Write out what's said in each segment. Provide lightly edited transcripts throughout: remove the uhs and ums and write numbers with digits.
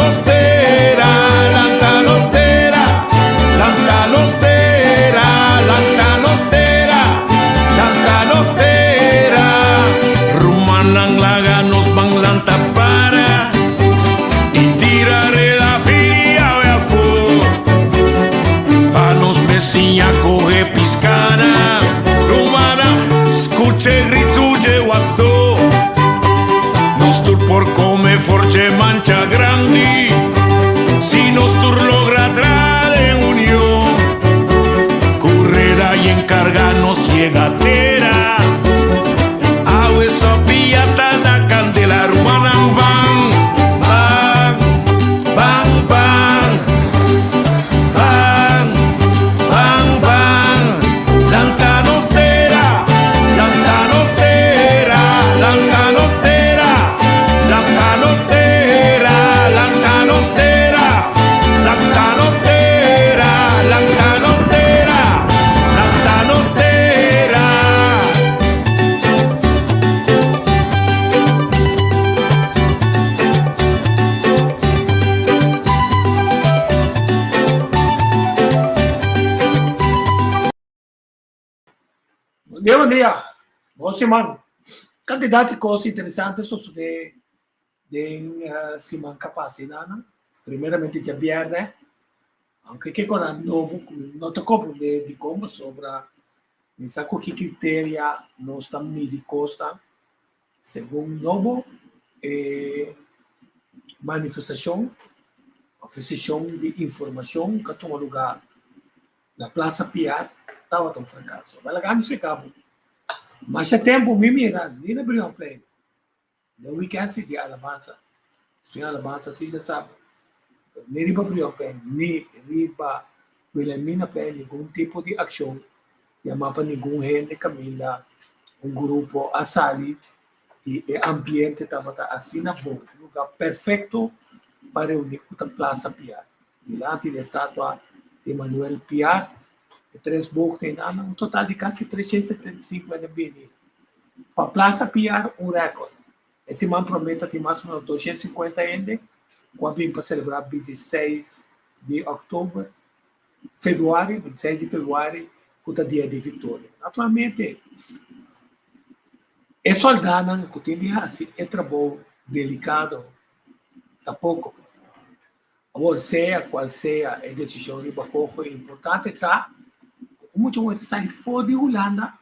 nos tera, lanta nos tera, lanta nos tera, lanta nos tera, lanta nos tera. Rumannan laga nos ban lanta para i tira reda firi awe afó pa nos mes siña kohe piskana. Rumannan skucha e gritu dje wadó. Nos tur por come for dje mancha grandi si nos tur logra tra den union. Cu reda y encarga nos yega tera. Awe sopia ta na candela rumannan ban, ban, ban, ban, ban, ban, ban. Lanta nos tera, lanta nos tera, lanta nos tera, lanta nos tera, lanta nos tera, lanta nos tera, lanta nos tera, lanta nos tera. Bon dia, bon dia. Bon siman. Kantidat di kos interesante sosodé den siman ka pasa einan. Primeramente djabièrnè, aunke kiko nan nobo ku mi no ta komprondé dikon pasobra mi sa ku ki kriteria nos ta midi kosnan segun nobo e manifestashon òf e seshon di informashon ku a tuma lugá na Plaza Piar tabata un frakaso. Bo a laga mi splika bo. Masha tempu mi mira ni na Brionplein no weekend si di alabansa. Sin alabansa si ya sa ni riba Brionplein ni riba Wilhelminaplein ningun tipo di akshon yamá pa ningun hende kaminda un grupo a sali i e ambiente tabata asina bon, un lugá perfekto pa reuní ku ta Plaza Piar. Dilanti di e statua di Manuel Piar, e tres boog einan, un total di kasi 375 hende bini pa Plaza Piar, un rèkòrt. E siman promé ta tin mas o ménos 250 hende ku a bin pa selebrá 26 di òktober, febrüari, 26 di febrüari, ku ta dia di viktoria. Naturalmente, e sòldánan ku tin di hasi e trabou delikado ta poko. Awor, sea kual sea e desishon riba koho, e importante ta ku mucha wou ta sali for di Hulanda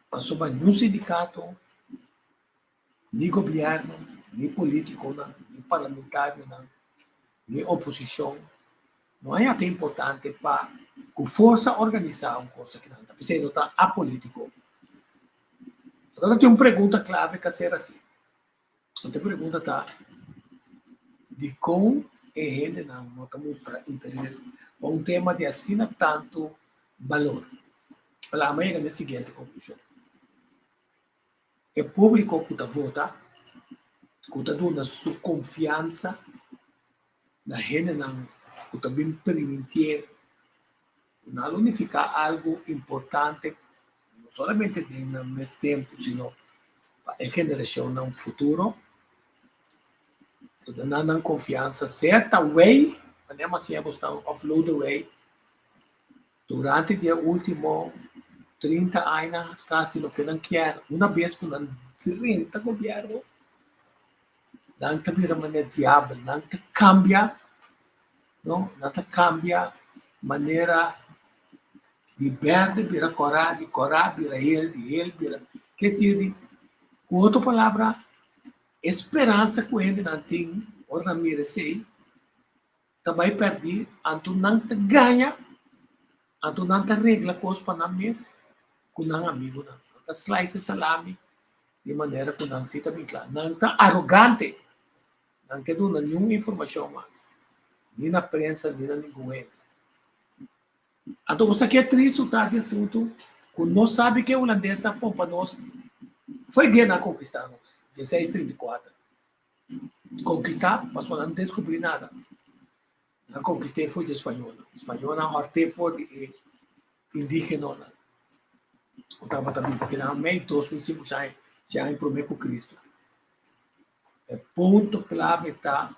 pasobra niun sindikato, ni gobièrnu, ni polítikonan, ni parlamentarionan, ni oposishon no a haña ta importante pa ku forsa organisá un kos akinan. Ta p'esei no ta apolítiko. Ora tin un pregunta klave ka ser así. Anto e pregunta ta, Dikon e hendenan no ta mustra interes pa un tema di asina tantu balor? Lama yega na e siguiente konklushon, E públiko ku ta vota, ku ta duna su konfiansa na hendenan ku ta bin permitié ku nan lo nifiká algu importante no solamente den nan mes tempu sino pa e generashonnan futuro, ta duna nan konfiansa sea ta wei, manera mi a siña boso òf Lodewijk, Durante di e ultimo 30 aña ta hasi loke nan kier. Una bes ku nan drenta gobierno, nan ta bira manera diabel, nan ta kambia, no, nan ta kambia manera di berde bira kòrá, di kòrá bira hel, di hel bira, ke sirbi? Ku otro palabra, e speransa ku hendenan tin ora nan mira esei, ta bai pèrdí, anto nan ta gaña, anto nan ta regla kos pa nan mes ku nan amigunan. Nan ta slice e salami di manera ku nan si ta bin kla. Nan ta arogante, nan ke duna niun informashon mas, ni na prensa ni na ningun hende. Anto bo sa ke tristu ta di asuntu ku no sabi ke hulandesnan pompa nos foi dia nan konkistá nos, 1634. Konkistá, pasobra nan no deskubrí nada. Nan konkist'é for di e spañolnan. Spañolnan hòrt'é for di e indígenonan ku tabata biba kinan mei 2500 aña promé ku Kristu. E punto klave ta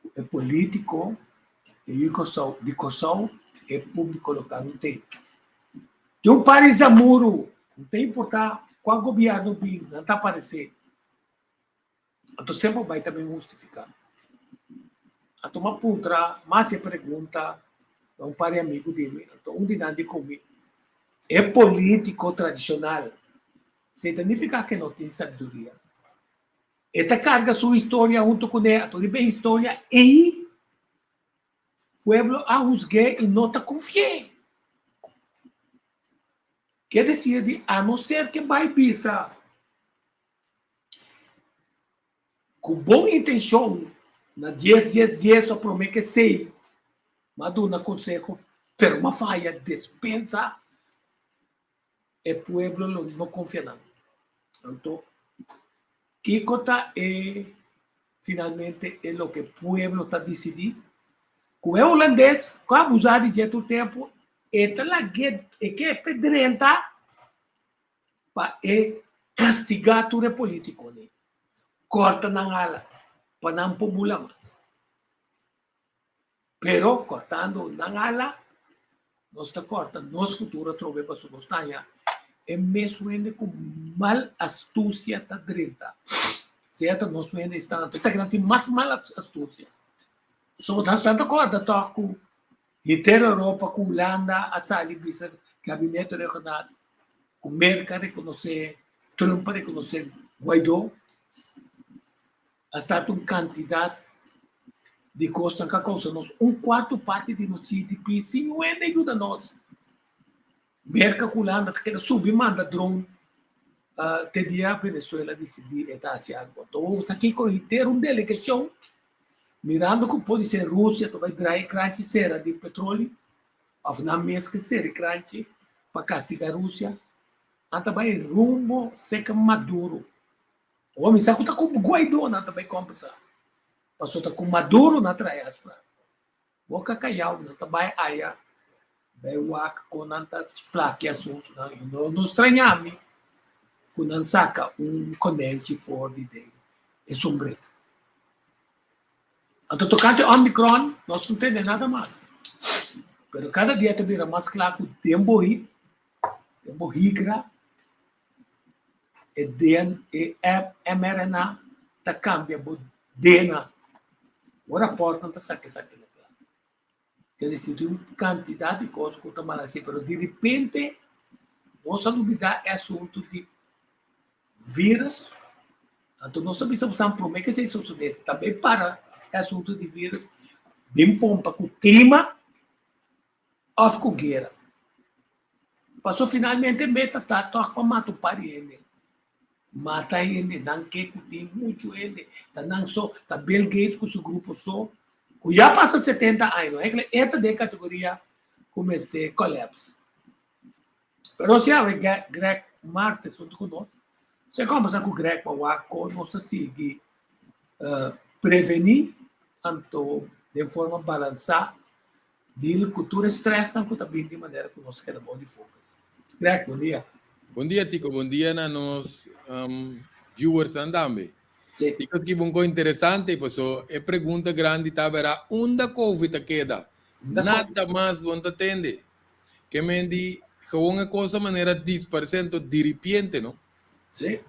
ku e polítiko di Kòrsou di Kòrsou e públiko lokal no tin. Tin un par di zamuru, no ta importá kua gobièrnu bin, nan ta aparesé. Anto semper bai ta bin hustifiká. Anto m'a puntra, m'a hasi e pregunta na un par di amigu di mi, anto un di nan di ku mi, e polítiko tradishonal Esei ta nifiká ku e no tin sabiduria. E ta karga su historia huntu kuné, anto riba e historia ei pueblo a husg'é i no ta konfi'é. Ke desir di a no ser ke bai bisa ku bon intenshon na dies dies dies o promé ke sei m'a duna konseho pero m'a faya despensa e pueblo lo no confia nan. Anto, kico ta e finalmente e loke pueblo ta dicidi? Cu e hulandes cu a abusa di dje tur tempo, e ta lag'e, e ke pe drenta pa e castiga tur e politiconan, corta nan ala pa nan por bula mas. Pero cortando nan ala, nos ta corta nos futuro atrobe pasobra nos ta haña e mes hende cu mal astucia ta drenta. Sea ta nos hende esnan, anto esakinan tin mas mal astucia. So bo ta corda toch cu henter Europa cu Hulanda a sali bisa Gabinete Rhuggenaath cu Merca a reconoce, Trump a reconoce Guaidó. A start un kantidat di kosnan ku a kousa nos un kuarto parti di nos GDP sin wende yuda nos. Merka ku Hulanda ta keda subi manda drone te dia Venezuela disidí e ta hasi algu. Anto bo sa kiko henter un delegashon mirando ku podi ser Rusia ta bai drai e kranchi sera di petroli òf nan mes ke sera e kranchi pa kastigá Rusia, nan ta bai rumbo seka Maduro. Awor mi sa ku ta ku Guaidó nan ta bai kompensá, pasobra ta ku Maduro nan trae afsprak. Boka kayau nan ta bai aya bai wak kon nan ta splak e asuntunan i no no straña mi ku nan saka un konenchi for di den e sombrero. Anto tokante Omicron nos no tende nada mas, pero kada dia ta bira mas kla ku den bo den bo higra E DNA, e mRNA ta kambia bo DNA. Bo raportnan ta saka esaki na kla. Ke disi tin un kantidat di kos ku ta mal hasi, pero di repente nos a lubidá e asuntu di vírus. Anto nos a bisa bosan promé ke esei sosodé, tambe para e asuntu di vírus den pompa ku klima òf ku guera. Paso finalmente meta ta tòg pa mata un par di hende. Mata hende, nan ke ku tin muchu hende, ta nan so, ta Bill Gates ku su grupo so, ku ya pasa 70 aña, no? Enkele e ta den kategoria ku mester kòlèps. Pero si awe Greg Martes huntu ku nos, nos a kòmbersá ku Greg pa wak kon nos ta sigui prevení anto den forma balansá Deal ku tur e stressnan ku ta bin di manera ku nos keda bon di focus. Greg, bon dia. Bon dia Tico, bon dia na nos um, viewersnan tambe. Sí. Tico, ki bon ko interesante, paso e pregunta grandi ta bera unda COVID a keda? Unda Nada mas bon ta tende. Ke men di gewoon e cosa manera disparece anto diripiente, no? Sí.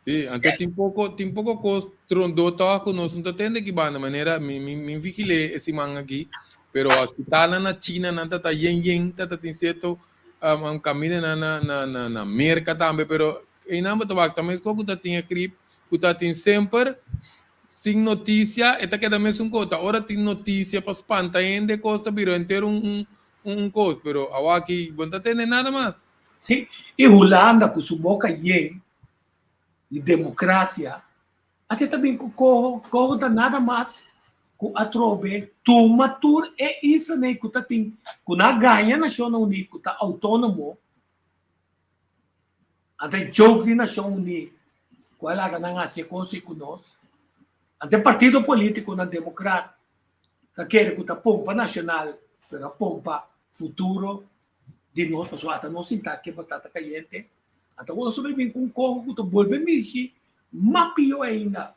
Sí, anto tin poko, tin poko kos rondó tòg ku nos no ta tende aki banda, manera mi mi mi vigil'é e siman aki, pero hospitalnan na China nan ta ta yen yen, ta ta tin sierto um, kamindanan na na na na Merka tambe, pero einan bo ta wak ta meskos ku ta tin e grip ku ta tin semper sin notisia e ta keda mesun kos, ta ora tin notisia pa spanta hende kos ta bira henter un un un kos, pero awaki bo no ta tende nada mas. Sí, i Hulanda ku su boka yen di demokrasia a ta bin ku koho, koho ta nada mas ku atrobe tuma tur e islanan ku ta tin ku nan a gaña Nashonnan Uní ku ta outónomo, anta e joke di Nashon Uní ku a laga nan hasi e kos ei ku nos, anta e partido polítikonan demokrat ta kere ku ta pompa nashonal pero a pompa futuro di nos pasobra ata nos sinta ke batata kayente ata nos a bin ku un koho ku ta bolbe mishi mas pio ainda.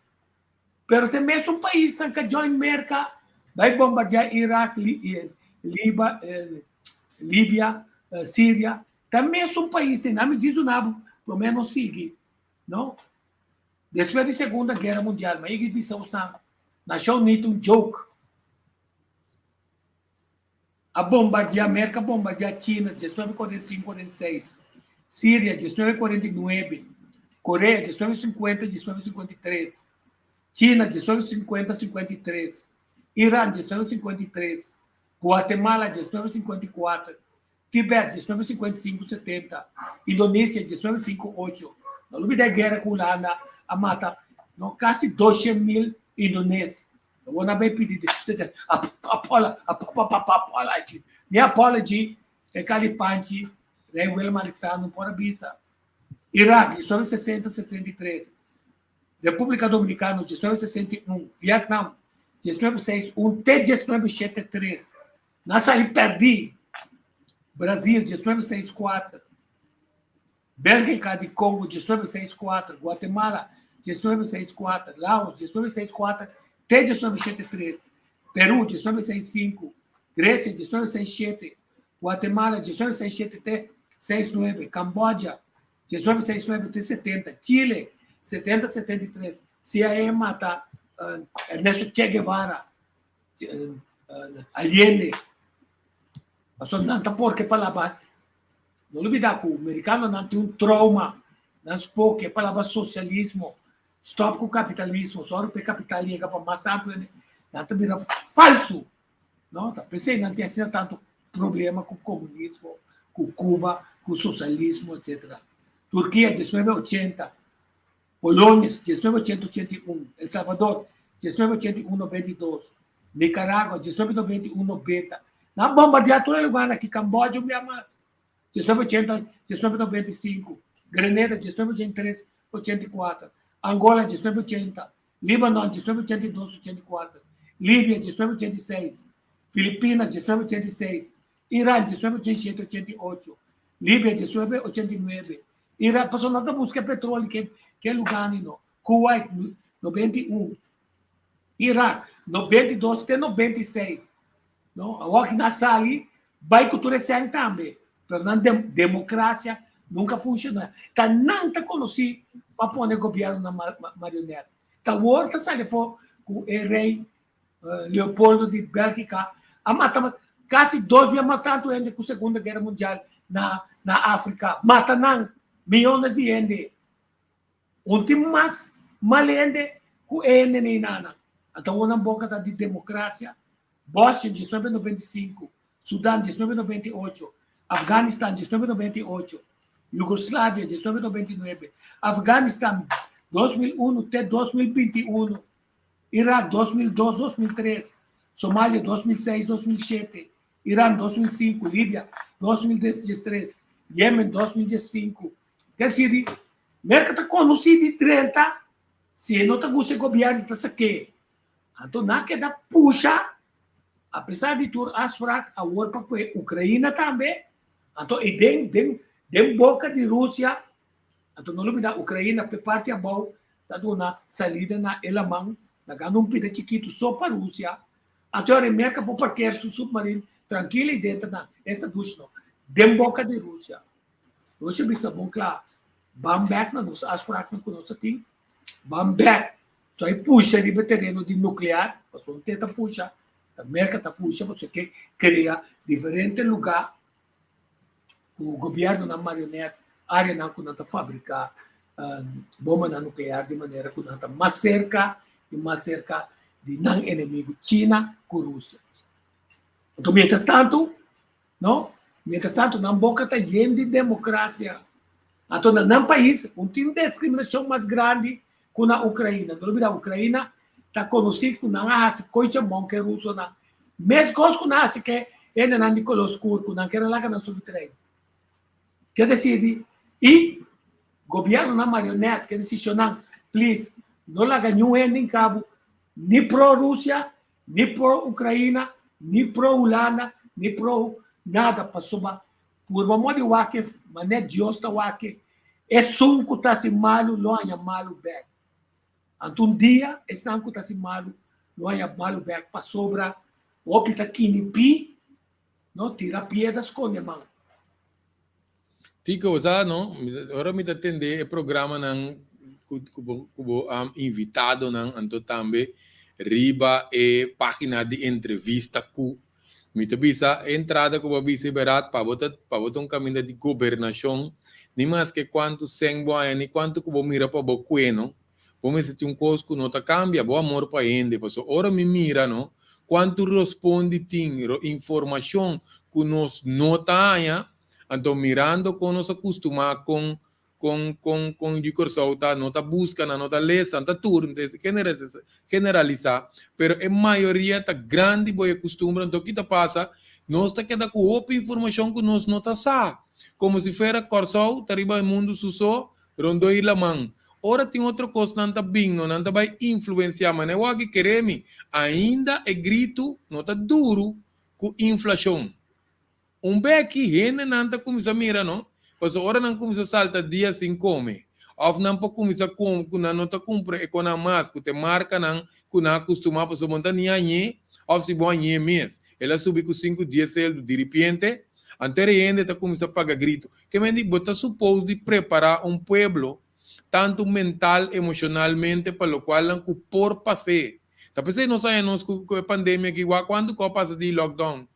Pero te mesun paisnan ka join Merka bai bombardiá Irak, Liba, Libia, Siria. Ta mesun paisnan. Nan mi djis una bo promé nos sigui, no? Despues di Segunda Guera Mundial, mi a yega bisa osnan, Nashon Uní ta un joke. A bombardiá, Merka a bombardiá China 1945, 46, Siria 1949, Korea 1950, 1953, China 1950, 53, Iran 1953, Guatemala 1954, Tibet 1955, 70, Indonesia 1958. No lubida e guera ku Hulanda a mata no kasi 200,000 indones. Awor nan bai pidi apology. Ni apology e kalipanchi Rei Willem Alexander no por a bisa. Irak 1960, 63, Repúblika Dominikano 1961, Vietnam 1961 te 1973. Nan sali pèrdí. Brazil 1964, Bélgika di Kongo 1964, Guatemala 1964, Laos 1964 te 1973, Perú 1965, Gresia 1967, Guatemala 1967 te 69, Kambodja 1969 te 70, Chile 70 73, CIA mata Ernesto Che Guevara. Allende. Pasobra nan ta por ke palabra, no lubida ku merikanonan tin un trauma, nan spoke e palabra sosialismo, stòp ku kapitalismo, sòru pa e kapital yega pa mas tantu hende, nan ta bira falsu, no? Ta p'esei nan tin asina tantu problema ku komunismo, ku Cuba, ku sosialismo, etsetera. Turkia, 1980, Polonia, 1981, El Salvador, 1981-92, Nicaragua, 1991-90. Nan bombardeá tur e lugarnan aki, Cambodja un bia mas, 1980, 1995, Grenada, 1983-84, Angola, 1980, Libanon, 1982-84, Libia, 1986, Filipinas, 1986, Iran, 1987-88, Libia, 1989, Iran, pasobra nan ta buska e petroli ke ke lugá ni no. Kuwait, 91, Irak, 92 te 96. No, awor ki nan sali, bai ku tur e sèn tambe. Pero nan dem demokrasia nunka funshoná. Ta nan ta konosí pa pone gobièrnu na marionèt. Ta awor ta sali afó ku e rei Leopoldo di Bélgica a mata kasi dos bia mas tantu hende ku Segunda Guera Mundial na na Afrika. Mata nan miyones di hende. Un tin mas mal hende ku e hende neinana. Anto awor nan boka ta di demokrasia. Bosnia 1995, Sudan 1998, Afganistan 1998, Yugoslavia 1999, Afganistan 2001 te 2021. Irak 2002, 2003, Somalia 2006, 2007, Iran 2005, Libia 2013, Yemen 2015. Ker si di Merka ta konosí di drenta, si e no ta gusta e gobièrnu ta sak'é. Anto nan keda pusha, apesar di tur afsprak awor pa ku e Ukraina tambe, anto e den den den boka di Rusia. Anto no lubida Ukraina p'e parti abou ta duna salida na e laman, lagando un pida chikitu so pa Rusia. Anto e ora Merka por parker su submarin trankil ei denter na esta dushi no, den boka di Rusia. Rusia bisa bon kla, ban bek na nos afspraknan ku nos a tin, ban bek. So ei pusha riba e tereno di nuklear, pasobra un te ta pusha, ta Merka ta pusha pasobra e ke krea diferente luga ku gobièrnunan marionèt, áreanan ku nan ta fabriká bombanan nuklear di manera ku nan ta mas serka i mas serka di nan enemigu China ku Rusia. Anto mientras tantu, no, mientras tantu nan boka ta yen di demokrasia. Anto na nan pais un tin diskriminashon mas grandi ku na Ukraina. No lubida Ukraina ta konosí ku nan a hasi koicha mon ku e rusonan. Meskos ku nan hasi ku e hendenan di koló skur ku nan kere laga nan subi trein. Ke desidi i gobièrnunan marionèt ke desishonnan please no laga niun hende in kabu ni pro Rusia ni pro Ukraina ni pro Hulanda ni pro nada pasobra purba modi wak manera Dios ta wak esun ku ta hasi malu lo haña malu bèk. Anto un dia esnan ku ta hasi malu lo haña malu bèk pasobra hopi ta kinipí, no, tira piedra skonde man. Tico, bo sa no, ora mi ta tende e programanan ku ku bo ku bo invitadonan anto tambe riba e pagina di entrevista ku mi ta bisa e entrada ku bo a bisa e berat pa bo ta pa bo ta un kaminda di gobernashon ni maske kuantu sèn bo haña ni kuantu ku bo mira pa bo kue no bo mester tin un kos ku no ta kambia bo amor pa hende pasobra ora mi mira no kuantu rospondi tin informashon ku nos no ta haña anto mirando kon nos a kustumá kon kon kon kon di Kòrsou ta no ta buska nan no ta lesa nan ta tur generalisá pero e mayoria ta grandi bo e kustumber anto ki ta pasa nos ta keda ku hopi informashon ku nos no ta sa komo si fuera Kòrsou ta riba e mundu su so rondó i laman ora tin otro kosnan ta bin no nan ta bai influensiá manera wak kere mi ainda e gritu no ta duru ku inflashon. Un beki hendenan ta kuminsá mira no, pasobra ora nan kuminsá salta dia sin kome, òf nan por kuminsá kome ku nan no ta kumpra e konan mas ku ta e markanan ku nan a kustumá pasobra bo no ta ni hañ'é òf si bo hañ'é mes el a subi ku sinku dies seldu diripiente, anto e hende ta kuminsá paga gritu. Ke men di bo ta supos di prepará un pueblo tantu mental, emoshonalmente pa lokual nan ku por pas'é. Ta p'esei nos haña nos ku e pandemia aki wak kuantu ku a pasa di lockdown.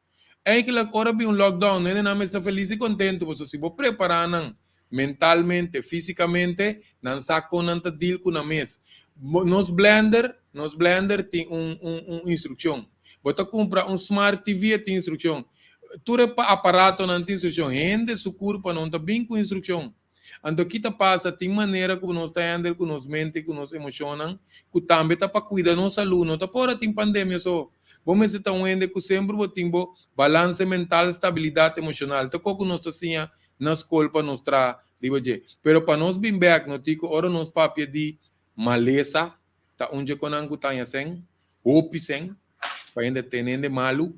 Eigenlijk ora bin un lockdown hendenan mester felis i kontentu pasobra si bo prepará nan mentalmente, físikamente, nan sa kon nan ta deal ku nan mes. Nos blender, nos blender tin un un un instrukshon. Bo ta kumpra un smart TV e tin instrukshon. Tur e aparatonan tin instrukshon. Hende su kurpa no ta bin ku instrukshon. Anto ki ta pasa? Tin manera ku nos ta handle ku nos mente, ku nos emoshonnan, ku tambe ta pa kuida nos salú. No ta pa ora tin pandemia so. Bo mester ta un hende ku semper bo tin bo balanse mental, stabilidat emoshonal. Ta kos ku nos ta siña na skol pa nos traha riba dje. Pero pa nos bin bèk, no tin ku ora nos papia di malesa, ta un dje konan ku ta haña sèn, hopi sèn, pa hende tene hende malu,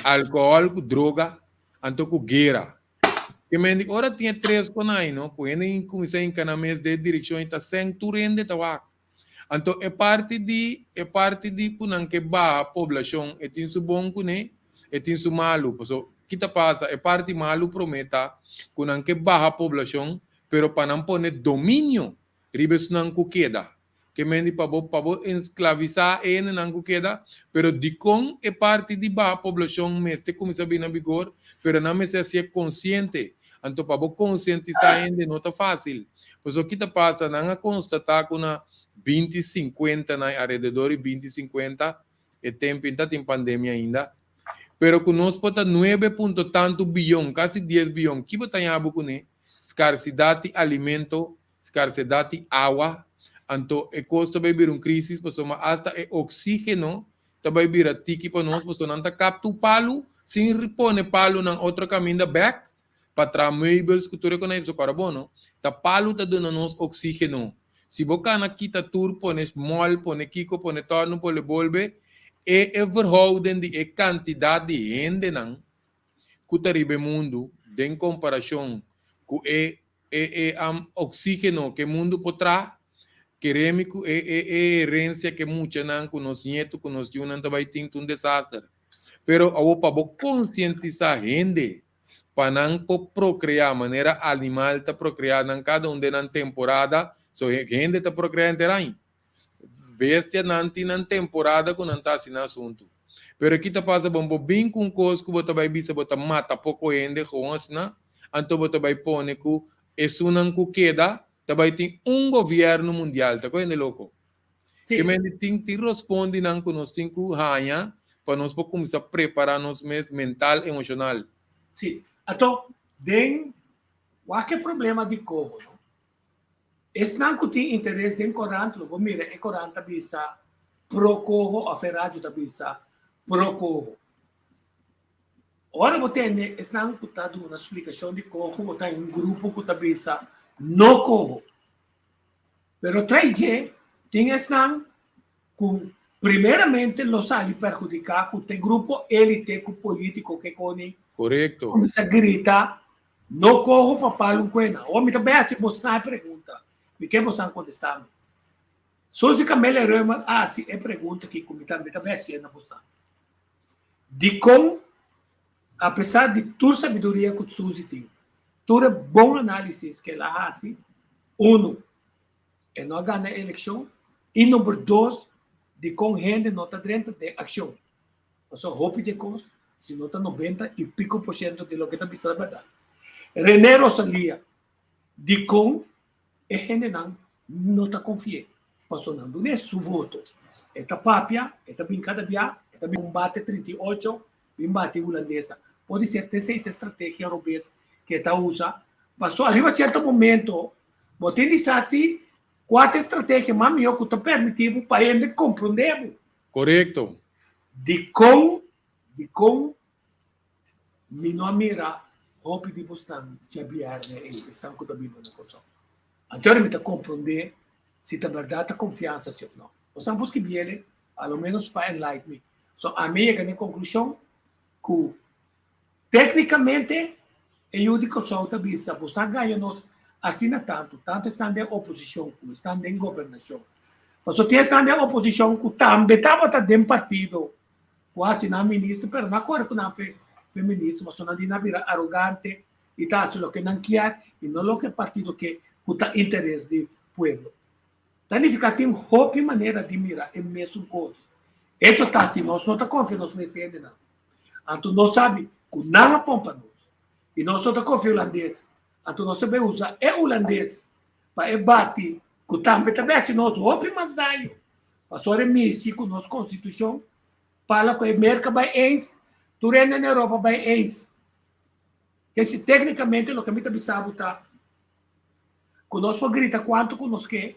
alkohòl ku droga, anto ku guera. Ke men di ora tin e tres konai no, ku hende in kuminsá hinka nan mes den e direkshon i ta sèn tur hende ta wak. Anto e parti di e parti di ku nan ke baha poblashon e tin su bon kuné, e tin su malu. Paso ki ta pasa? E parti malu promé ta ku nan ke baha poblashon pero pa nan pone dominio riba esnan ku keda. Ke men di pa bo pa bo ensklavisá e hendenan ku keda, pero dikon e parti di baha poblashon mester kuminsá bini na bigor, pero nan mester hasié konsiente. Anto pa bo konsientisá hende no ta fásil. Pasobra ki ta pasa, nan a konstatá ku na binti sinkuenta, na alrededor di binti sinkuenta, e tempu ta tin pandemia ainda, pero ku nos por ta nuebe punto tantu biyon, kasi dies biyon, ki bo ta haña bo kuné? Skarsidat di alimento, Skarsedat di awa, anto e kos ta bai bira un krisis pasobra asta e oksígeno ta bai bira tiki pa nos pasobra nan ta kap tur palu sin pone palunan otro kaminda bèk pa traha meubels ku tur e konai pasobra kòrda bo no ta palu ta duna nos oksígeno si bo kana kita tur pone mòl pone kiko pone tòrnu pone bolbe e e verhouding di e kantidat di hendenan ku ta riba e mundu den komparashon ku e E e oxigeno ke mundu por traha, keremi ku e e e herencia ke muchanan, ku nos nieto, ku nos yunan ta bai tin ta un desaster. Pero awor pa bo konsientisá hende pa nan por prokreá manera animal ta prokreá nan kada un den nan temporada, so hende ta prokreá henter aña. Bestianan tin nan temporada ku nan ta hasi nan asuntu. Pero ki ta pasa bon bo bin ku un kos ku bo ta bai bisa bo ta mata poko hende gewoon asina, anto bo ta bai pone ku esunnan ku keda ta bai tin un gobièrnu mundial. Ta ku hende loko. Sí. Ke men di tin tin rospondinan ku nos tin ku haña pa nos por kuminsá prepará nos mes mental, emoshonal. Sí. Anto den wak e problema di koho no. Esnan ku tin interes den korant lo por mira e korant ta bisa pro koho òf e radio ta bisa pro koho. Ora bo tende esnan ku ta duna splikashon di koho bo ta un grupo ku ta bisa no koho. Pero trai dje tin esnan ku primeramente lo sali perhudiká ku te grupo élite ku polítiko ke koni Korekto. kuminsá grita No coho pa palo un cuena. Awor mi ta bay haci bosnan e pregunta. Mi ke bosnan contesta mi. Suzy Camelia Römer a hasi e pregunta aki ku mi tambe ta bai hasié na boso. Dikon, apesar di tur sabiduria ku Suzy tin, tur e bon análisis ku el a hasi, unu, e no a gana e elekshon, i number dos, dikon hende no ta drenta den akshon? Pasobra hopi di e kos, si no ta nobenta i piko por shento di loke ta bisa ta bèrdat. René Rosalia, Dikon e hendenan no ta konfi'é? Pasobra nan dun'é su voto. E ta papia, e ta bin kada bia, e ta bin bate 38, bin bate hulandesnan. Podi ser ta esei ta e strategia robes ku e ta usa. Pasobra ariba sierto momento bo tin di sa si kua ta e strategia mas mihó ku ta permití bo pa hende komprondé bo. Korekto. Dikon, dikon Mi no a mira hopi di bosnan djabièrnè ei, esnan ku ta biba na Kòrsou. Anto mi ta komprondé si ta bèrdat ta konfiansa si òf nò. Bosnan por skibiele, a lo ménos pa enlight mi. So ami a yega na e konklushon ku téknikamente e yu di Kòrsou ta bisa bosnan gaña nos asina tantu, tantu esnan den oposishon ku esnan den gobernashon. Pasobra tin esnan den oposishon ku tambe tabata den partido Ku hasi nan minister, pero no a kore ku nan fe fe minister, pasobra nan di nan bira arogante i ta hasi loke nan kier i no loke partido ke ku ta interes di pueblo. Ta nifiká tin hopi manera di mira e mesun kos. Echo ta si nos no ta konfia nos mes hendenan, anto nos sabi ku nan a pompa nos i nos no ta konfia hulandes, anto nos ta bai usa e hulandes pa e bati ku tambe ta bai hasi nos hopi mas daño. Pasobra e misi ku nos konstitushon pala ku e Merka bai eens, tur hende na Europa bai eens. Ke si teknikamente loke mi ta bisa bo ta ku nos por grita kuantu ku nos ke,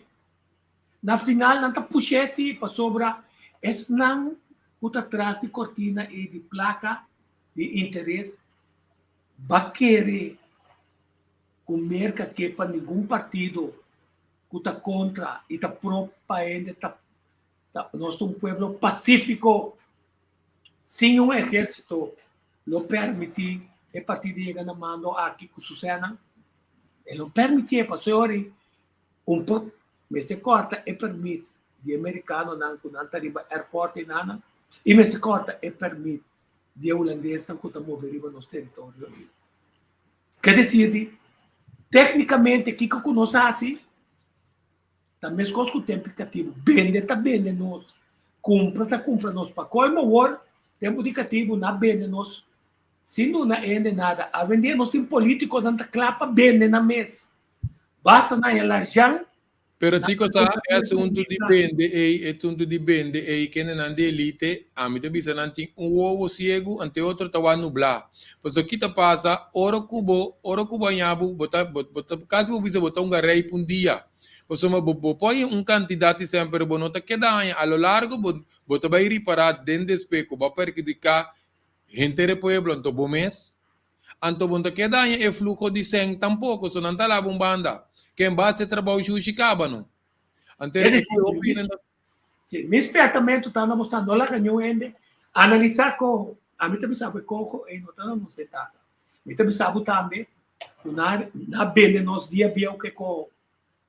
na final nan ta push'é si pasobra esnan ku ta tras di kortina i di plaka di interes ba kere ku Merka ke pa ningun partido ku ta kontra i ta pro pa hende ta ta nos ta un pueblo pasífiko sin un ehérsito lo permití e partido yega na mando aki ku su sènan e lo permitié pasobra ora un por mester kòrta e permit di e merikanonan ku nan ta riba airport ei nan i mester kòrta e permit di e hulandesnan ku ta move riba nos teritorio ei. Ke desir di, teknikamente kiko ku nos hasi ta meskos ku tempu katibu. Bende ta bende nos, kumpra ta kumpra nos. Pa kolmo awor, tempu di katibu nan a bende nos sin duna hende nada. Awendia nos tin politikonan ta kla pa bende nan mes. Basta nan e larjan. Pero Tico sa e asuntu di bende ei, e asuntu di bende ei kendenan di elite, ami ta bisa nan tin un wowo siegu ante otro ta wak nublá. Pasobra ki ta pasa ora ku bo, ora ku bo haña bo, bo ta, bo ta kasi bo bisa bo ta hunga rei pa un dia. Pasobra bo, bo por haña un kantidat di sèn pero bo no ta keda haña. A lo largo bo, bo ta bai ripará den despues ku bo a perhudiká henter e pueblo anto bo mes. Anto bo no ta keda haña e fluho di sèn tampoko, so nan ta laba un banda. Ken basta e trabou shushi kaba no. Anto e opina na. Si, mi spiertamentu ta na boso no laga niun hende analisá koho. Ami ta bisa bo e koho ei no ta na nos ventaha. Mi ta bisa bo tambe ku nan a bende nos dia bieu ku e koho.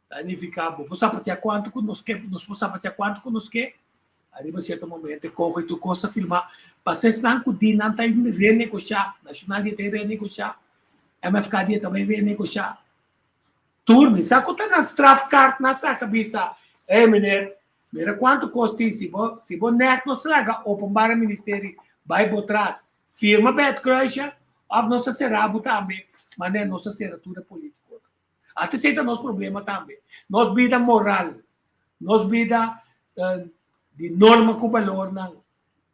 Ta nifiká bo por sapateá kuantu ku nos ke, nos por sapateá kuantu ku nos ke, ariba sierto momento e koho i tur kos ta filmá. Pasa esnan ku di nan ta renegoshá, Nashonal di ta renegoshá, MFK di ta bai renegoshá. Tur mi sa ku ta nan strafkaart nan saka bisa, ey meneer, mira kuantu kos tin, si bo si bo nèk nos laga Openbare Ministerie bai bo tras, firma bij het kruisje òf nos ta sera bo tambe, manera nos ta sera tur e politikonan. Ata esei ta nos problema tambe. Nos bida moral, nos bida di norma ku balornan,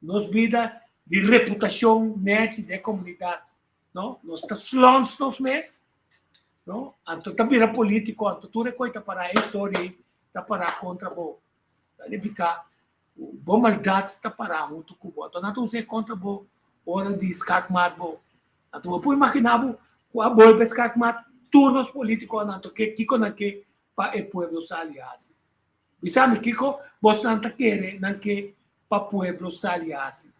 nos bida di reputashon nèchi den komunidat, no? Nos ta slòns nos mes, no? Anto ta bira polítiko, anto tur e koi ta pará, e historia ei ta pará kontra bo. Ta nifiká ku bo maldat ta pará huntu ku bo. Anto nan ta usa e kontra bo ora di skakmat bo. Anto bo por imaginá bo ku a bolbe skakmat tur nos politikonan anto ke kiko nan ke pa e pueblo sali hasi. Bisa mi kiko bosnan ta kere nan ke pa pueblo sali hasi.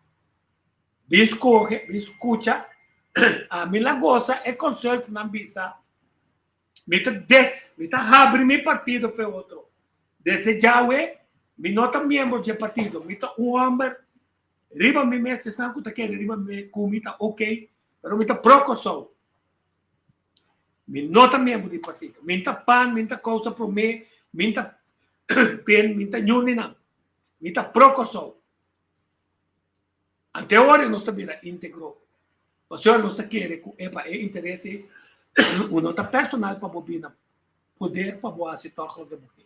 Bin skohe, bin skucha, ami la gosa e consult nan bisa mi ta des, mi ta habri mi partido fe otro. Desde djawe. Mi no ta miembro dje partido, mi ta un hòmber riba mi mes, esnan ku ta kere riba mi ku mi ta ok, pero mi ta pro Kòrsou. Mi no ta miembro di partido. Mi ta pan, mi ta kousa promé, mi ta pen, mi ta ñun di nan. Mi ta pro Kòrsou. Ante ora nos ta bira íntegro. Pasobra nos ta kere ku e pa e interes ei u no ta personal pa bo bina poder pa bo hasi tòg loke bo ke.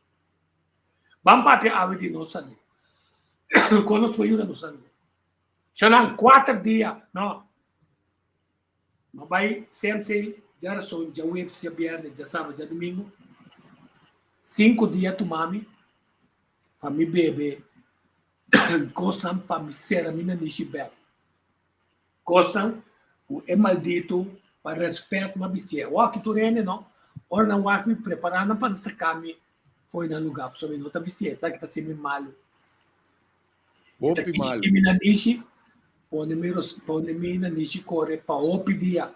Ban papia awe di nos salú. Kon nos por yuda nos salú? Shanan, kuater dia, no. Ma bai CMC djarason, djaweps, djabièrnè, djasabra, djadumingu. Sinku dia tuma mi pa mi bebe kosnan pa mi sera mi nanishi bèk. Kosnan ku e malditu pa rèspèt m'a bistié. Wòki tur hende no, ora nan wak mi prepará nan pa saka mi fo'i nan lugá pasobra mi no ta bistié, ta ki ta hasi mi malu. Hopi malu. Mi nanishi pone mi pone mi nanishi kore pa hopi dia.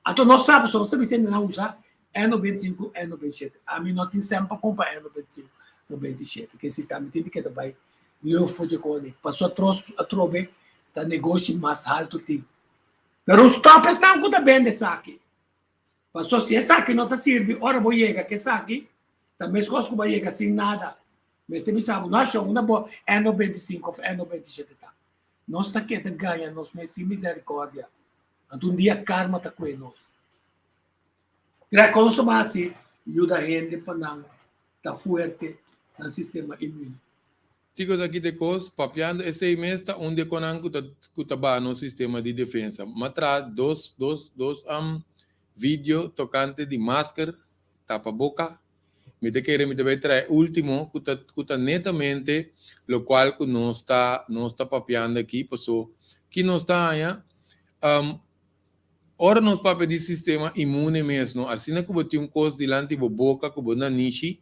Anto nos sa pasobra nos ta bisa nan usa N95, N97. Ami no tin sèn pa kumpra N95, 97. Ke si ta mi tin di keda bai leu for dje koni. Pasobra tros atrobe ta negoshi mas haltu tin. Pero stòp esnan ku ta bende esaki. Pasobra si esaki no ta sirbi ora bo yega ku esaki ta meskos ku bo a yega sin nada. Mester bisa bo, no ashon, unda bo N95 òf N97 ta? Nos ta keda gaña nos mes sin misericordia. Anto un dia karma ta kue nos. Krea kon nos ta bai hasi yuda hende pa nan ta fuerte nan sistema inmun? Chicos aki te cos papiando esey mes ta un di e conan cu ta cu ta baha nos sistema di defensa. M'a traha dos dos dos video tocante di masker, tapa boca. Mi ta kere mi ta bay traha e ultimo cu ta cu ta netamente locual cu nos ta nos ta papiando aki paso ki nos ta haña Ora nos papia di sistema inmune mes no, asina ku bo tin un kos dilanti bo boka ku bo nanishi,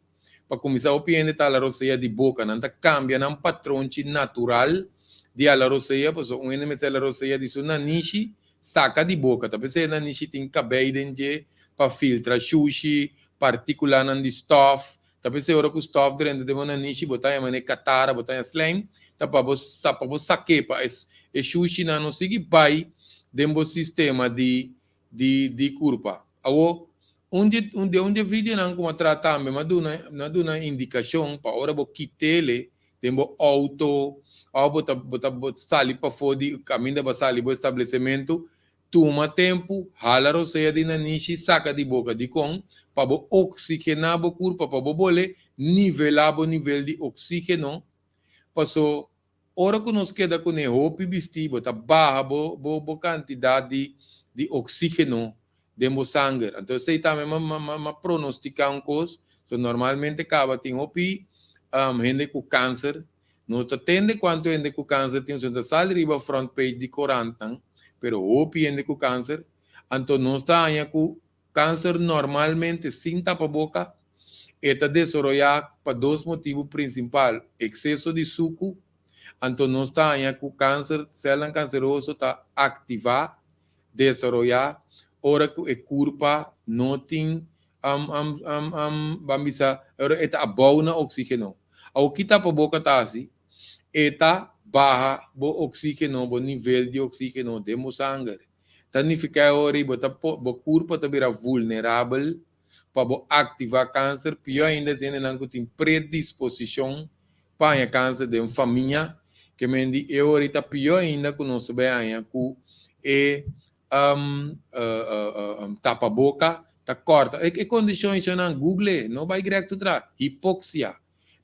pa kuminsá hopi hende ta hala rosea di boka, nan ta kambia nan patronchi natural di hala rosea, pasobra un hende mester hala rosea di su nanishi saka di boka, ta p'esei e nanishi tin kabei den dje pa filtra shushi, partikulanan di stòf, ta p'esei ora ku stòf drenta den bo nanishi bo ta haña manera katara, bo ta haña slijm, ta pa bo pa bo sak'é pa e shushinan no sigui bai den bo sistema di di di kurpa. Awor, un di un den un di e videonan ku mi a traha tambe mi a duna mi a duna indikashon pa ora bo kit'ele den bo outo òf bo ta bo ta bo sali pafó di kaminda bo a sali bo establesementu, Tuma tempu, hala rosea di nanishi saka di boka. Dikon? Pa bo oksigená bo kurpa, pa bo bole nivelá bo nivel di oksígeno. Paso, ora ku nos keda kuné hopi bistí, bo ta baha bo bo bo kantidat di di oksígeno den bo sanger. Anto esei tambe ma ma ma pronostiká un kos. So normalmente kaba tin hopi hende ku kanser. No ta tende cuanto hende cu cancer tin, so ta sali riba front page di corantnan, pero hopi hende cu cancer, anto nos ta haña cu cancer normalmente sin tapaboca e ta desoroya pa dos motibu principal, exceso di sucu, anto nos ta haña cu cancer, celnan canceroso ta activa, desaroya, ora cu e curpa no tin Am, am, am, am, ban bisa, ora e ta abou na oxígeno. Awor ki tapa boca ta haci? E ta baha bo oxígeno, bo nivel di oxígeno den bo sanger. Ta nifica e ora ei bo ta po, bo curpa ta bira vulnerabel pa bo activa cancer, pior ainda si hendenan cu tin predisposicion pa haña cancer den famia, ke men di e ora ei ta pior ainda cu nos ta bay haña cu e tapa boca ta corta e condicion ei nan google no bay grek su tra hipoxia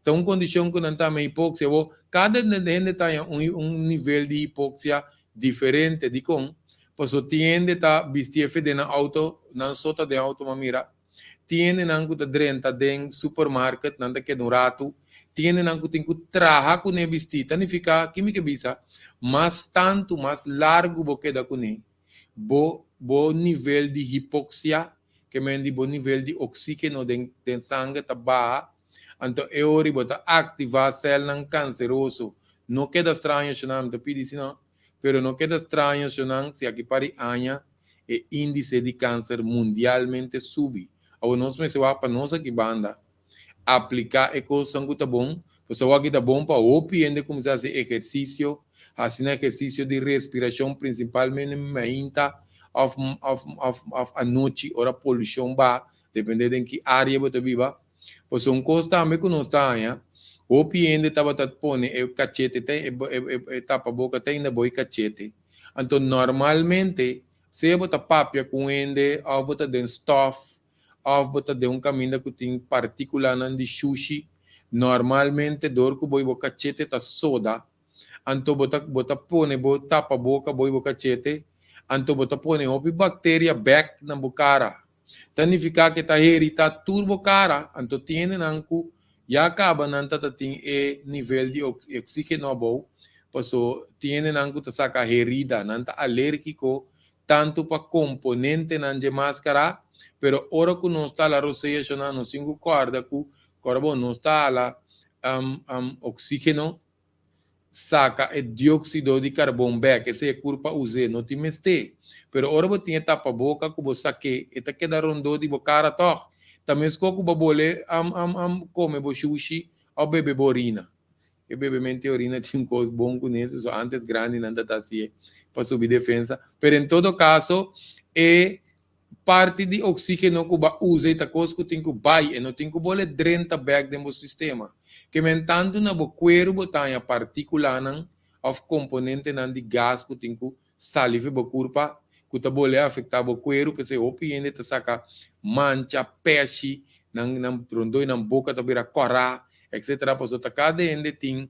ta un condicion cu nan ta yama hipoxia bo cada hende ta haña un nivel di hipoxia diferente dicon pasobra tin hende ta bisti efe den nan auto nan so ta den auto ma mira Tin hendenan ku ta drenta den supermarket, nan ta keda un ratu. Tin hendenan ku tin ku traha kuné bistí. Ta nifiká, ki mi ke bisa? Mas tantu, mas largu bo keda kuné, bo bo nivel di hipoksia, ke men di bo nivel di oksígeno den den sanger ta baha. Anto e ora bo ta aktivá sèlnan kanseroso. No keda straño, shonnan, mi ta pidi si no, pero no keda straño, shonnan, si aki par di aña e índice di kanser mundialmente subi. Awor nos mester wak pa nos aki banda apliká e kosnan ku ta bon. Pues awor aki ta bon pa hopi hende kuminsá hasi ehersisio, hasi nan ehersisio di respirashon prinsipalmente mainta òf òf òf òf anochi ora polushon baha, depende den ki área bo ta biba. Pues un kos tambe ku nos ta haña, hopi hende tabata pone e kachete te e e tapaboka te ainda bo e kachete. Anto normalmente sea bo ta papia ku un hende òf bo ta den stòf òf bo ta den un kaminda ku tin partíkulanan di shushi, normalmente dor ku bo i bo kachete ta soda, anto bo ta bo ta pone bo tapaboka bo i bo kachete, anto bo ta pone hopi bakteria bèk na bo kara. Ta nifiká ku e ta heritá tur bo kara, anto tin hendenan ku ya kaba nan ta ta tin e nivel di oksígeno abou, paso tin hendenan ku ta saka herida, nan ta alérgiko tantu pa komponentenan dje máskara, pero ora ku nos ta hala rosea shona nos tin ku kòrda ku kòrda bon nos ta hala oksígeno saka e dióksido di karbon bèk, esei e kurpa us'é, no tin mester. Pero ora bo tin e tapaboka ku bo sak'é, e ta keda rondó di bo kara tòg. Ta meskó ku bo bole kome bo shushi òf bebe bo orina. E bebemente orina tin un kos bon kuné, so ántes grandinan ta ta hasié pa subi defensa. Pero en todo kaso, e Parti di oxigeno cu ba usa y ta cos cu tin cu bay, e no tin cu bole drenta bek den bo sistema. Kemen tantu na bo cuero bo ta haña particulanan of componentenan di gas cu tin cu sali fi bo curpa cu ta bole afecta bo cuero, p'esey hopi hende ta saca mancha, peshi, nan nan rondoi nan boca ta bira cora, etc. Pasobra ta cada hende tin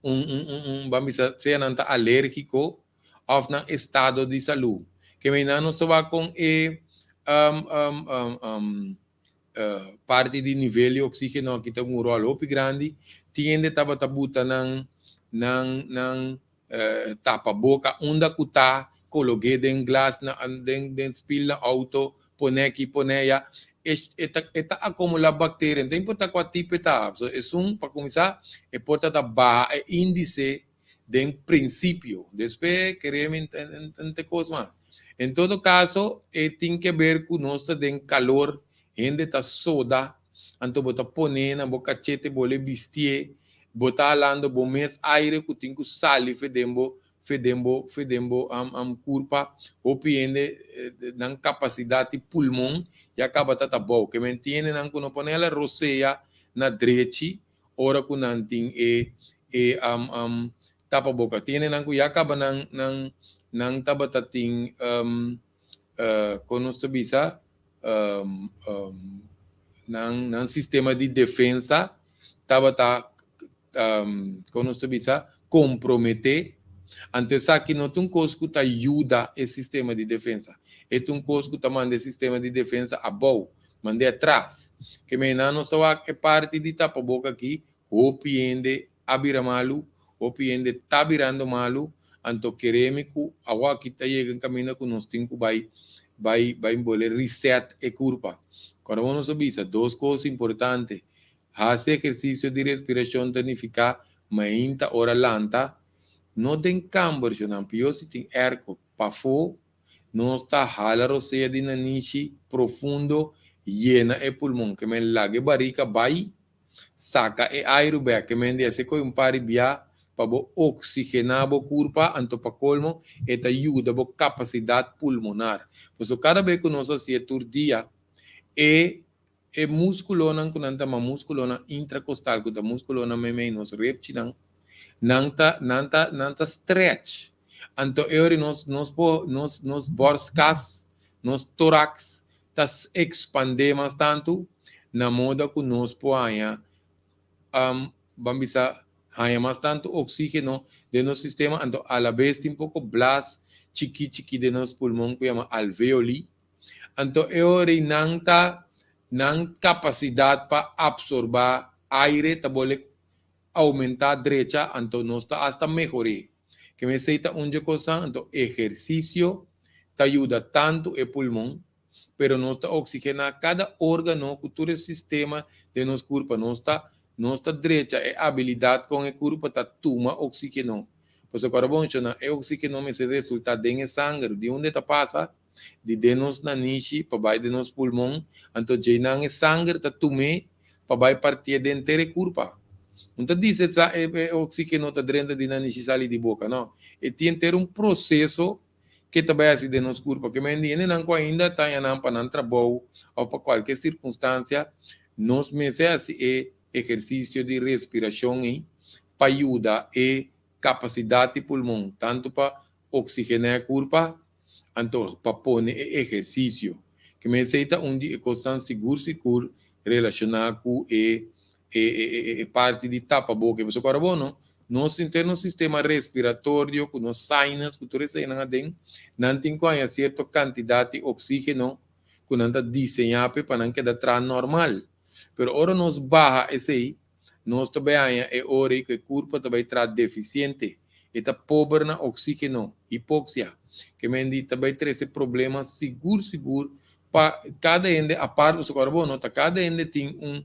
un un un un ban bisa sea nan ta alergico òf nan estado di salú. Ke meinan nos ta wak kon e parti di nivel di oksígeno aki ta un ròl hopi grandi. Tin hende tabata buta nan nan nan tapaboka unda ku ta kolog'é den glas na den den spil na outo, pone aki pone aya. E ta e ta akumulá bakteria, no ta importá kua tipo e ta. So esun pa kuminsá e por ta ta baha e índise den prinsipio, despues kere mi n te kos mas. En todo kaso e tin ke ber ku nos ta den kalor, hende ta soda, anto bo ta pone na bo kachete bo le bistié, bo ta halando bo mes aire ku tin ku sali fe den bo fe den bo fe den bo kurpa. Hopi hende nan kapasidat di pulmon ya kaba ta ta bou, ke men tin hendenan ku no pone hala rosea na drechi ora ku nan tin e e tapaboka. Tin hendenan ku ya kaba nan nan nan tabata tin kon nos ta bisa nan nan sistema di defensa tabata kon nos ta bisa komprometé. Anto esaki no ta un kos ku ta yuda e sistema di defensa. E ta un kos ku ta manda e sistema di defensa abou. Mand'é atras. Ke mei nan nos ta wak e parti di tapaboka aki, hopi hende a bira malu, hopi hende ta birando malu, anto keremi ku awaki ta yega un kaminda ku nos tin ku bai bai bai bole reset e kurpa. Kòrda bo nos a bisa dos kos importante, hasi ehersisio di respirashon ta nifiká mainta ora lanta, no den kamber shonnan, pió si tin airco, pafó Nos ta hala rosea di nanishi profundo yena e pulmon ke men laga e barika bai saka e airu bek ke men di hasi koe un par di bia pa bo oksigená bo kurpa anto pa kolmo e ta yuda bo kapasidat pulmonar. Pasobra kada be ku nos hasié tur dia e e muskulonan ku nan ta yama muskulonan intrakostal ku ta muskulonan meimei nos repchinan nan ta nan ta nan ta stretch anto e ora nos nos por nos nos borstkas nos toraks ta ekspandé mas tantu na moda ku nos por haña ban bisa haña mas tantu oksígeno den nos sistema anto alabes tin poko blas chikí chikí den nos pulmon ku yama alveoli Anto e ora ei nan ta nan kapasidat pa apsorbá aire ta bole oumentá drecha, anto nos ta asta mehor'é. Ke mesei ta un dje kosnan, anto ehersisio ta yuda tantu e pulmon, pero nos ta oksigená kada órgano ku tur e sistema den nos kurpa. Nos ta nos ta drecha e abilidat kon e kurpa ta tuma oksígeno. Pasobra kòrda bon, shona, e oksígeno mester resultá den e sanger. Di unda e ta pasa? di den nos nanishi pa bai den nos pulmon, anto djeinan e sanger ta tum'é pa bai partié den henter e kurpa. No ta dice sa e oxigeno ta drenta di nanishi sali di boca, no. E tin ter un proceso ke ta bai hasi den nos kurpa. Ke men di hendenan ku ainda ta haña nan pa nan trabou òf pa kualke sirkunstansia, nos mester hasi e ehersisio di respirashon ei pa yuda e kapasidat di pulmon, tantu pa oksigená e kurpa anto pa pone e ehersisio. Ke men esei ta un di e kosnan sigur sigur relashoná ku e e parti di tapa boka. Pasobra ora bo no, nos henter nos sistema respiratorio ku nos sinus ku tur eseinan aden, nan tin ku haña sierto kantidat di oksígeno ku nan ta diseñá p'e pa nan keda traha normal. Pero ora nos baha esei, nos ta bai haña e ora ei ku e kurpa ta bai traha defisiente, e ta pober na oksígeno, hipoksia, ke men di ta bai trese problema sigur sigur pa kada hende apart, pasobra ora bo nota kada hende tin un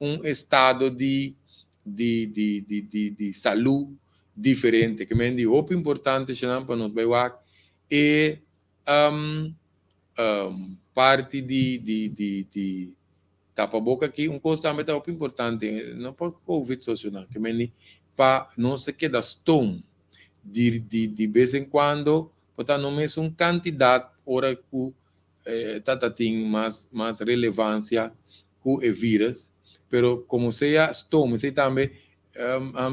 un estado di di di di di di salú diferente. Ke men di hopi importante esnan pa nos bai wak e parti di di di di tapaboka aki. Un kos tambe ta hopi importante, no pa covid so esnan, ke men di pa nos ta keda stoom di di di bes en kuando, por ta no mesun kantidat ora ku tata tin mas mas relevancia cu e virus, pero como sea stoom, esey tambe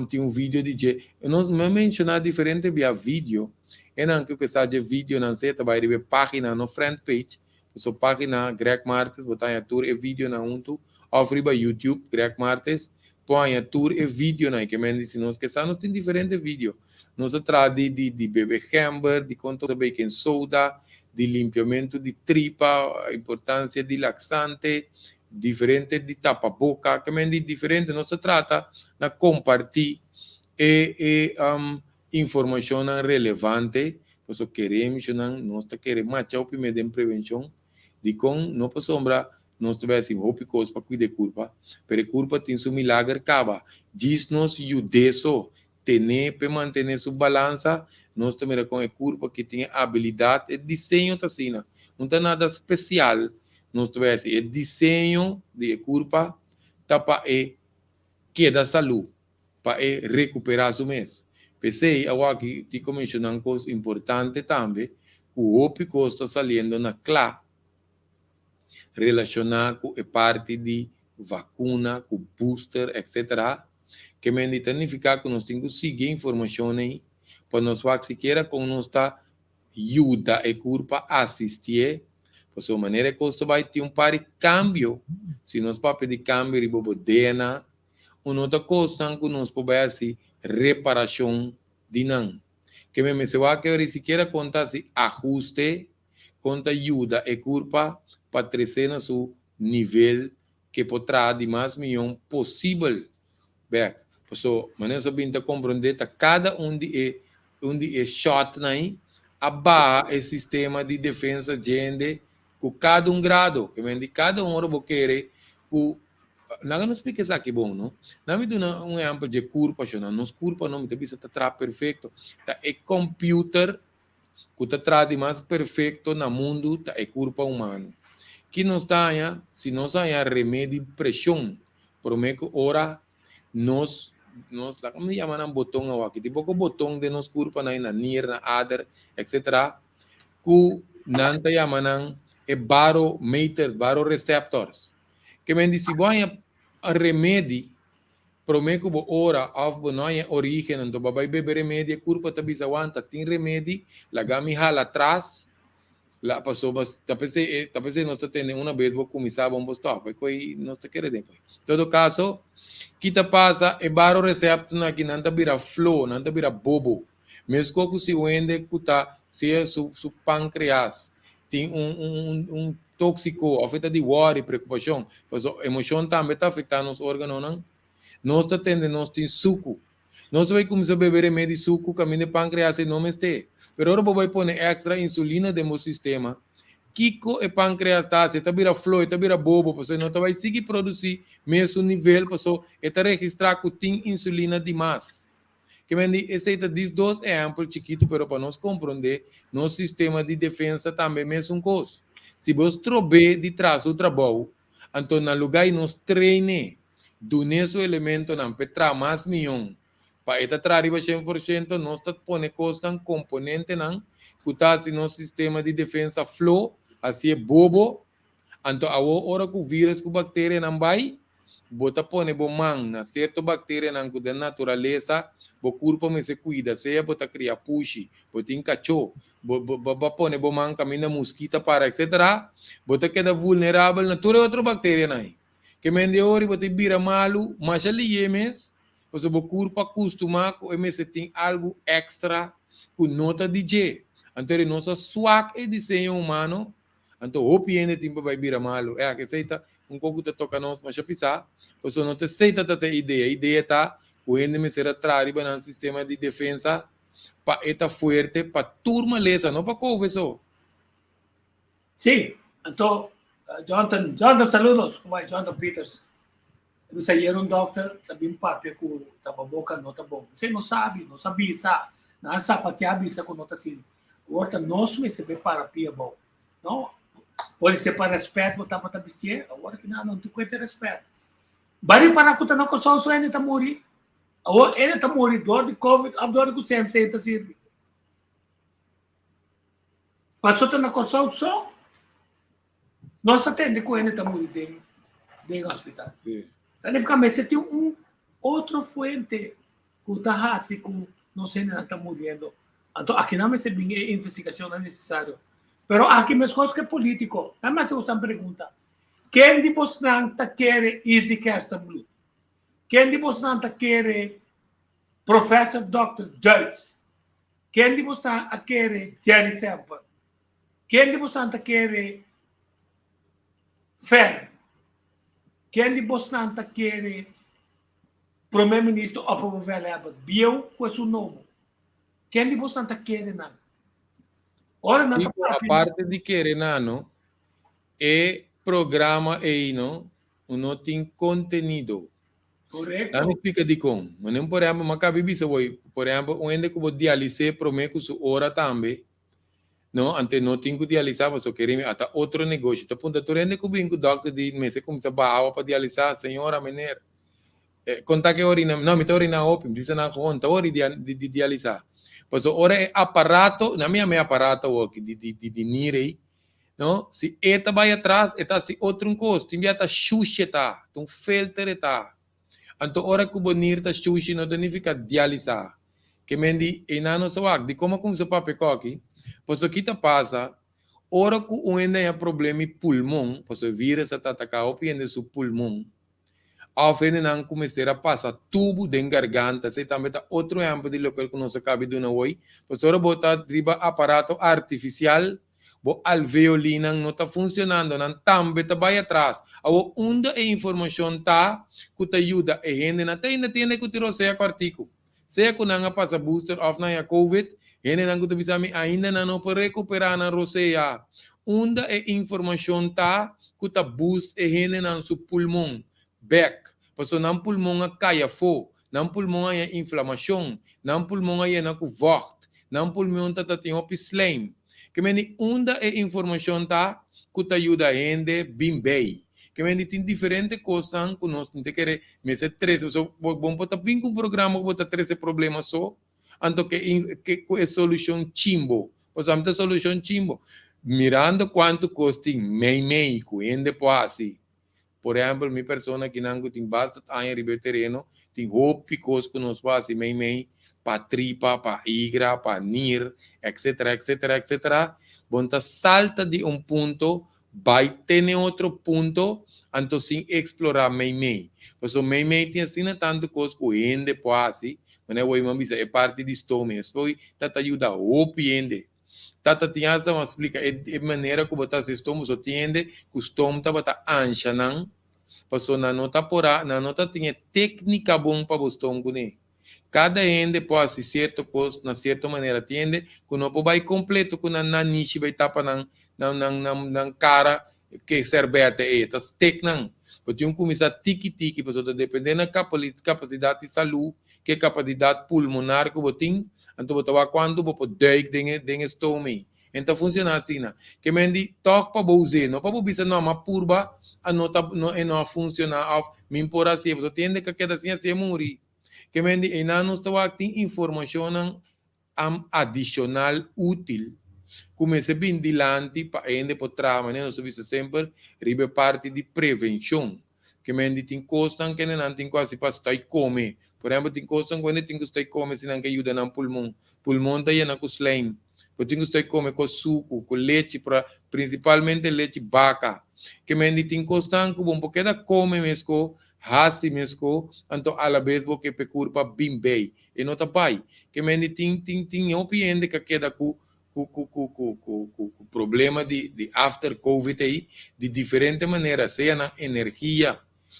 tin un video di dje, nos mi a menciona diferente bia video, enan cu sa dje videonan sea ta bay riba e pagina, no friend page, pasobra pagina Greg Martes bo ta haya tur e videonan hunto, of riba YouTube Greg Martes por haya tur e videonan, ke men di si nos ke sa nos tin diferente video. Nos a traha di di di bebe gember, di kon ta usa baking soda, di limpiamentu di tripa, importansia di laksante, diferente di tapa boka, ke men di diferente. Nos a trata na kompartí e e informashonnan relevante, pasobra kere emishonnan nos ta kere macha hopi mes den prevenshon. Dikon? No pasobra nos ta bai hasi hopi kos pa kuida e kurpa, pero e kurpa tin su milager kaba. Djis nos yud'é so Ten'é p'e mantené su balansa, nos ta mira kon e kurpa ki tin e abilidat, e diseño ta asina. No ta nada spesial, nos ta bai hasi. E diseño di e kurpa ta pa e keda salú, pa e rekuperá su mes. P'esei awaki tin ku menshoná un kos importante tambe, ku hopi kos ta saliendo na kla relashoná ku e parti di vakuna, ku booster, etcetera. Ke men di ta nifiká ku nos tin ku sigui e informashon ei pa nos wak sikiera kon nos ta yuda e kurpa asistié, pasobra manera e kos ta bai tin un par di kambio, si nos papia di kambio riba bo DNA, un no ta kosnan ku nos por bai hasi reparashon di nan. Ke men mester wak e ora ei sikiera kon ta hasi ahuste, kon ta yuda e kurpa pa trese na su nivel ke por traha di mas mion posibel bek. Paso, manera nos a bin ta komprondé ta kada un di e un di e shotnan ei a baha e sistema di defensa djende ku kada un grado. Ke men di kada un ora bo kere ku laga nos splika esaki bon no. Nan mi duna un ehèmpel dje kurpa shonnan. Nos kurpa no mi ta bisa ta traha perfekto. Ta e kòmpiuter ku ta traha di mas perfekto na mundu ta e kurpa humano. Ki nos ta haña si nos haña remedi preshon promé ku ora nos nos la komo yama nan boton awaki tin poko boton den nos kurpa nan na nir na ader etcetera ku nan ta yama nan e barometers baroreceptors ke men di si bo haña remedi Prome ku bo ora òf bo no haña orígen anto bo a bai bebe remedi e kurpa ta bisa wanta tin remedi laga mi hala atras la pasobra ta p'esei e ta p'esei nos ta tende una bes bo kuminsá bon bo stòp e koi nos ta kere den koi. En todo kaso ki ta pasa e baroresèptornan aki nan ta bira flo nan ta bira bobo meskos ku si un hende ku ta sea su su pankreas tin un un un tóksiko òf e ta di wòri, preokupashon. Pasobra emoshon tambe ta afektá nos órganonan. Nos ta tende nos tin suku. Nos ta bai kuminsá bebe remedi suku kaminda e pankreas ei no mester. Pero ora bo bai pone èkstra insulina den bo sistema, kiko e pankreas ta hasi? E ta bira flo, e ta bira bobo, pasobra e no ta bai sigui produsí mesun nivel pasobra e ta registrá ku tin insulina dimas. Ke men di esei ta dis dos ehèmpel chikitu pero pa nos komprondé nos sistema di defensa tambe mesun kos. Si bo strob'é di traha su trabou, anto na lugá i nos train'é, dun'é su elementonan p'e traha mas mion, pa e ta traha riba 100%, nos ta pone kosnan, komponentenan, ku ta hasi nos sistema di defensa flo, hasié bobo. Anto awor ora ku vírus ku bakterianan bai, bo ta pone bo man na sierto bakterianan ku den naturalesa bo kurpo mester kuida, sea bo ta kria pushi, bo tin kachó, bo bo bo pone bo man kaminda muskita para etcetera, bo ta keda vulnerabel na tur e otro bakterianan ei. Ke men di ori bo ta bira malu masha liye mes, pasobra bo kurpo a kustumá ku e mester tin algu èkstra ku no ta di dje. Anto eri nos a swak e diseño humano. Anto hopi hende tin pa bai bira malu. Ea, esei ta un kos ku ta toka nos masha pisá, pasobra no ta esei ta ta e idea. E idea ta ku hende mester a traha riba nan sistema di defensa pa e ta fuerte pa tur malesa, no pa covid so. Sí, anto Jonathan, Jonathan saludos, como bai Jonathan Peters. Bisa ayer un dokter ta bin papia ku tapaboka no ta bon. Esei no sabi, no sa bisa. Nan a sapatia bisa ku no ta sirbi. Awor ta nos mester be para pia bou. No? Pode ser pa respet bo tabata bistié, awor ki nan no tin kuenta respet. Bari para ku ta na Kòrsou so hende ta muri. Awor hende ta muri dor di covid òf dor di ku CMC ta sirbi. Paso ta na Kòrsou so. Nos ta tende ku hende ta muri den den hospital. Ta nifiká mester tin un otro fuente ku ta hasi ku nos hendenan ta muriendo. Anto akinan mester bin e investigashonnan nesesario. Pero aki meskos ku e polítiko, nan mester usa un pregunta, Ken di bosnan ta kere Izzy Kerstenbloed? Ken di bosnan ta kere Professor Dòkter Duits? Ken di bosnan a kere Jerry Semper? Ken di bosnan ta kere Fer? Ken di bosnan ta kere Prome Minister Opperbevelhebber bieu ku esun nobo? Ken di bosnan ta kere nan? Ora nan ta Tipo, papia aparte di kere nan, no, e programa ei, no, no tin kontenido. Korekto. Dame splika dikon. Manera, por ehèmpel, mi a kabi bisa bo, por ehèmpel, un hende ku bo dialis'é promé ku su ora tambe, No, ante no tin ku dialisá pasobra kere mi ata otro negoshi. Ta puntra tur hende ku bin ku dòkter di mester kuminsá baha awa pa dialisá, señora, meneer, kon ta ke orina? No, mi ta orina hopi. Mi bisa nan gewoon ta ori di di dialisá. Pasobra ora e aparato, nan mi yama e aparato awoki di di di nir ei, no, si e ta bai atras e ta hasi otro un kos. Tin bia ta shushi e ta, ta un filter e ta. Anto ora ku bo nir ta shushi no ta nifiká dialisá. Ke men di, Einan nos ta wak, dikon a kumsa papia koki? Pasobra ki ta pasa, ora ku un hende haña problema i pulmon, pasobra e virus a ta ataká hopi hende su pulmon, òf hendenan ku mester a pasa tubu den garganta, esei tambe ta otro ehèmpel di loke ku nos a kabi duna woi, pasobra ora bo ta riba aparato artifisial, Bo alveolinan no ta funcionando, nan tambe ta bay atras. Awor unda e informacion ta cu ta yuda e hendenan? Te ainda tin hende cu tin rosea cuartico. Sea cu nan a pasa booster of nan ya covid, hendenan cu ta bisa mi ainda nan no por recupera nan rosea. Unda e informacion ta cu ta boost e hendenan su pulmon bek? Pasobra nan pulmon a cay afo, nan pulmon a haña inflamacion, nan pulmon a yena cu vocht, nan pulmion ta ta tin hopi slijm. Ke men di unda e informacion ta cu ta yuda hende bin bay. Ke men di tin diferente cosnan cu nos tin ta kere mester trece, pasobra bo bo por ta bin cu un programa cu bo ta trece problema so, anto ke ke cu e solucion chimbo. Pasobra mi ta solucion chimbo. Mirando cuanto cos tin mei mei cu hende por haci. Por ehèmpel, mi persona kinan ku tin basta aña riba e tereno, tin hopi kos ku nos por hasi meimei, pa tripa, pa igra, pa nir, etcetera, etcetera, etcetera. Bon ta salta di un punto bai te n'e otro punto, anto sin eksplorá meimei. Pasobra meimei tin asina tantu kos ku hende por hasi, manera wou mi a bisa e parti di stomi, esei ta ta yuda hopi hende. Tata tin hasta mas splika e e manera ku bo ta hasi stom pasobra tin hende ku stom tabata ansha nan pasobra nan no ta por a nan no ta tin e teknika bon pa bo stom kuné. Kada hende por hasi sierto kos na sierto manera. Tin hende ku no por bai kompleto ku nan nanishi bai tapa nan nan nan nan nan kara ke sèrbètè ei ta stek nan. Bo tin ku kuminsá tiki tiki pasobra ta dependé na kapasidat di salú ke kapasidat pulmonar ku bo tin, anto bo ta wak kuantu bo por duik den e den e stoom ei. En ta funshoná asina. Ke men di tòg pa bo us'é, no pa bo bisa no, m'a purba, a no ta no e no a funciona of min por hacié pasobra tin hende ka keda sin hacié muri. Ke men di einan nos ta wak tin informacionnan am adicional útil ku mester bin dilanti pa e hende por traha manera nos ta bisa semper riba e parti di prevencion. Ke men di tin kosnan kende nan tin ku hasi pa stoi kome. Por ehempel tin kosnan ku hende tin ku stoi kome si nan ke yuda nan pulmon. Pulmon ta yena ku slijm. Bo tin ku stoi kome ku suku, ku lechi, prinsipalmente lechi baka. Ke men di tin kosnan ku bo no por keda kome mesko, hasi mesko, anto alabes bo ke p'e kurpa bin bei. E no ta bai. Ke men di tin tin tin hopi hende ka keda ku ku ku ku ku ku ku ku problema di di after covid ei di diferente manera, sea nan energia,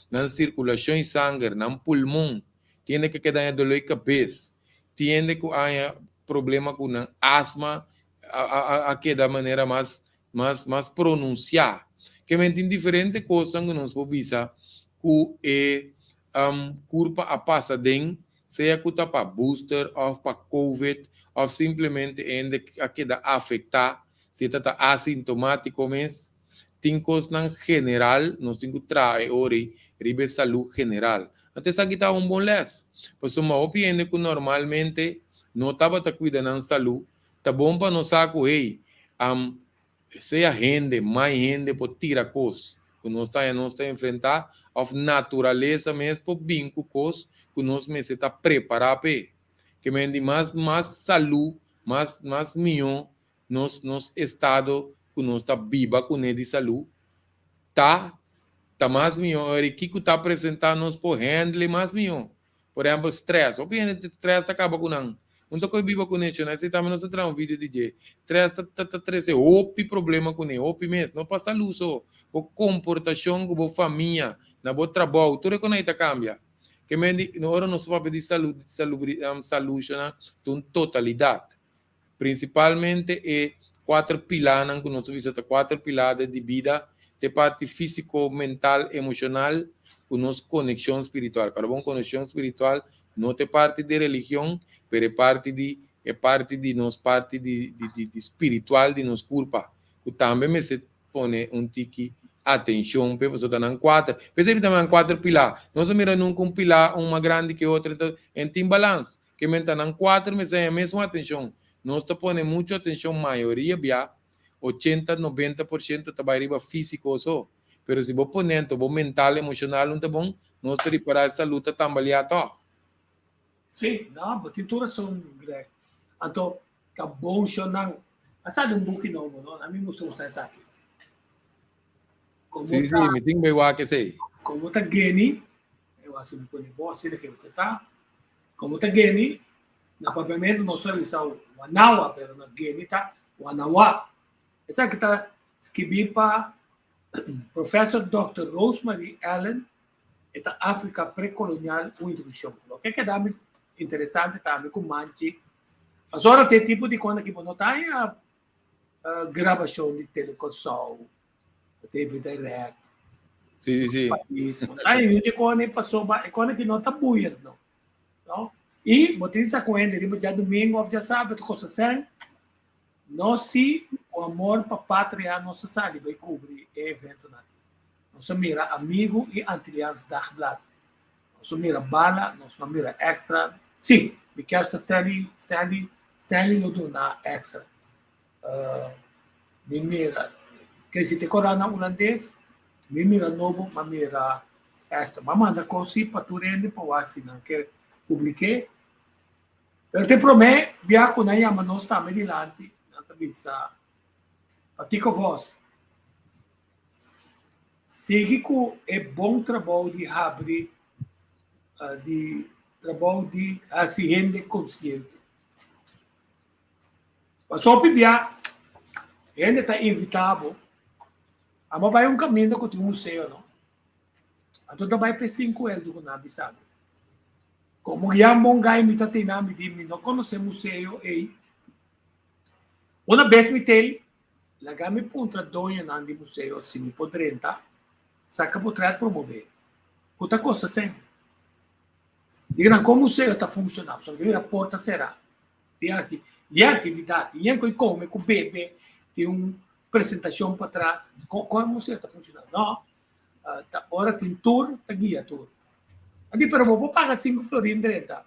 nan sirkulashon i sanger, nan pulmon. Tin hende ka keda haña doló di kabes, tin hende ku haña problema ku nan asma a a a keda manera mas mas mas pronunsiá. Ke men tin diferente kosnan ku nos por bisa ku e kurpa a pasa den, sea ku ta pa booster òf pa covid òf simplemente e hende a keda afektá, si e ta ta asintomátiko mes. Tin kosnan general nos tin ku traha e ora ei riba e salú general. Anto esaki ta un bon lès, pasobra hopi hende ku normalmente no tabata kuida nan salú, Ta bon pa nos sa ku hey, am sea hende, mai hende por tira kos ku nos ta haña nos ta enfrentá òf naturalesa mes por bin ku kos ku nos mester ta prepará p'e. Ke men di mas mas salú, mas mas mihó nos nos estado ku nos ta biba kuné di salú ta, ta mas mihó. Ora i kiko ta presentá nos por handle mas mihó. Por ehempel, stress. Hopi hende stress ta kaba ku nan. Un ta koe biba kuné shon. Esei tambe nos ta traha un video di dje. Stress ta ta ta trese hopi problema kuné, hopi mes. No pa salú so. Bo komportashon ku bo famia, na bo trabou, tur e konai ta kambia. Ke men di, ora nos papia di salú, salubri, salú shonnan, ta un totalidat. Prinsipalmente e kuater pilánan ku nos ta bisa ta kuater pilá di bida, ta e parti físiko, mental, emoshonal ku nos konekshon spiritual. Kada bon konekshon spiritual no ta e parti di religion, pero e parti di e parti di nos parti di di spiritual di nos kurpa ku tambe mester pone un tiki atenshon p'e pasobra ta nan kuater. P'esei mi ta nan kuater pilá. Nos a mira nunka un pilá un mas grandi ke otro, enton e tin balans. Ke menta nan kuater mester haña mesun atenshon. Nos ta pone muchu atenshon mayoria bia, ochenta, 90% ta bai riba físiko so. Pero si bo pone anto bo mental, emoshonal no ta bon, nos ta ripará e salú ta tambaleá tòg. Sí, no, bo tin tur rason, Greg. Anto, ta bon shonnan. A sali un buki nobo, no? Ami gusta usa esaki. Como Sí, sí, mi tin bai wak esei. Como ta geni, eu hasi mi pone bo asina ke bo ta. Como ta geni, na papiamento nos ta bisa Wanawa, pero na geni ta Wanawa. Esaki ta skibí pa Professor Dòkter Rosemary Allen, e ta Afrika prekolonial, un introduccion. Loke keda mi interesante tambe ku manchi, pasobra te tipo di kos aki bo no ta haña grabashon di Tele Kòrsou, TV Direct. Sí, sí, sí. País. Bo ta haña di kos pasobra e kos aki no ta buiend no. No? I bo tin sa ku hende riba djadumingu òf djasabra ta kosta sèn. Nos si ku amor pa patria nos a sali bai kubri e eventonan. Nos a mira Amigu i Antilliaans Dagblad. Nos a mira Bala, nos no a mira Extra. Sí, mi kier sa Stanley, Stanley, Stanley lo duna Extra. Mi mira, ke si te kòrda na hulandes, mi mira Nobo, m'a mira Extra. M'a manda kos sí pa tur hende pa wak si nan ke publik'é. Pero te promé bia ku nan yama nos tambe dilanti, nan ta bisa, Patiko Vos, sigui ku e bon trabou di habri di trabou di hasi hende konsiente. Pasobra hopi bia hende ta invitá bo, amo bai un kaminda ku tin un museo no, anto ta bai p'e sinku eldu ku nan a bisa bo. Komo yan bon gai mi ta tene mi di mi no konosé museo ei. Una bes mi tel laga mi puntra doñonan di museo si mi por drenta, saka potret promové ku ta kosta sèn. Diga nan kon museo ta funshoná pasobra mi ta mira porta será. Tin aki y actividad, tin yen cu come, cu bebe, tin un presentacion patras. Con, con museo ta funciona? No. Ta ora tin tur ta guia tur. A di, pero bo por paga sinku florin drenta.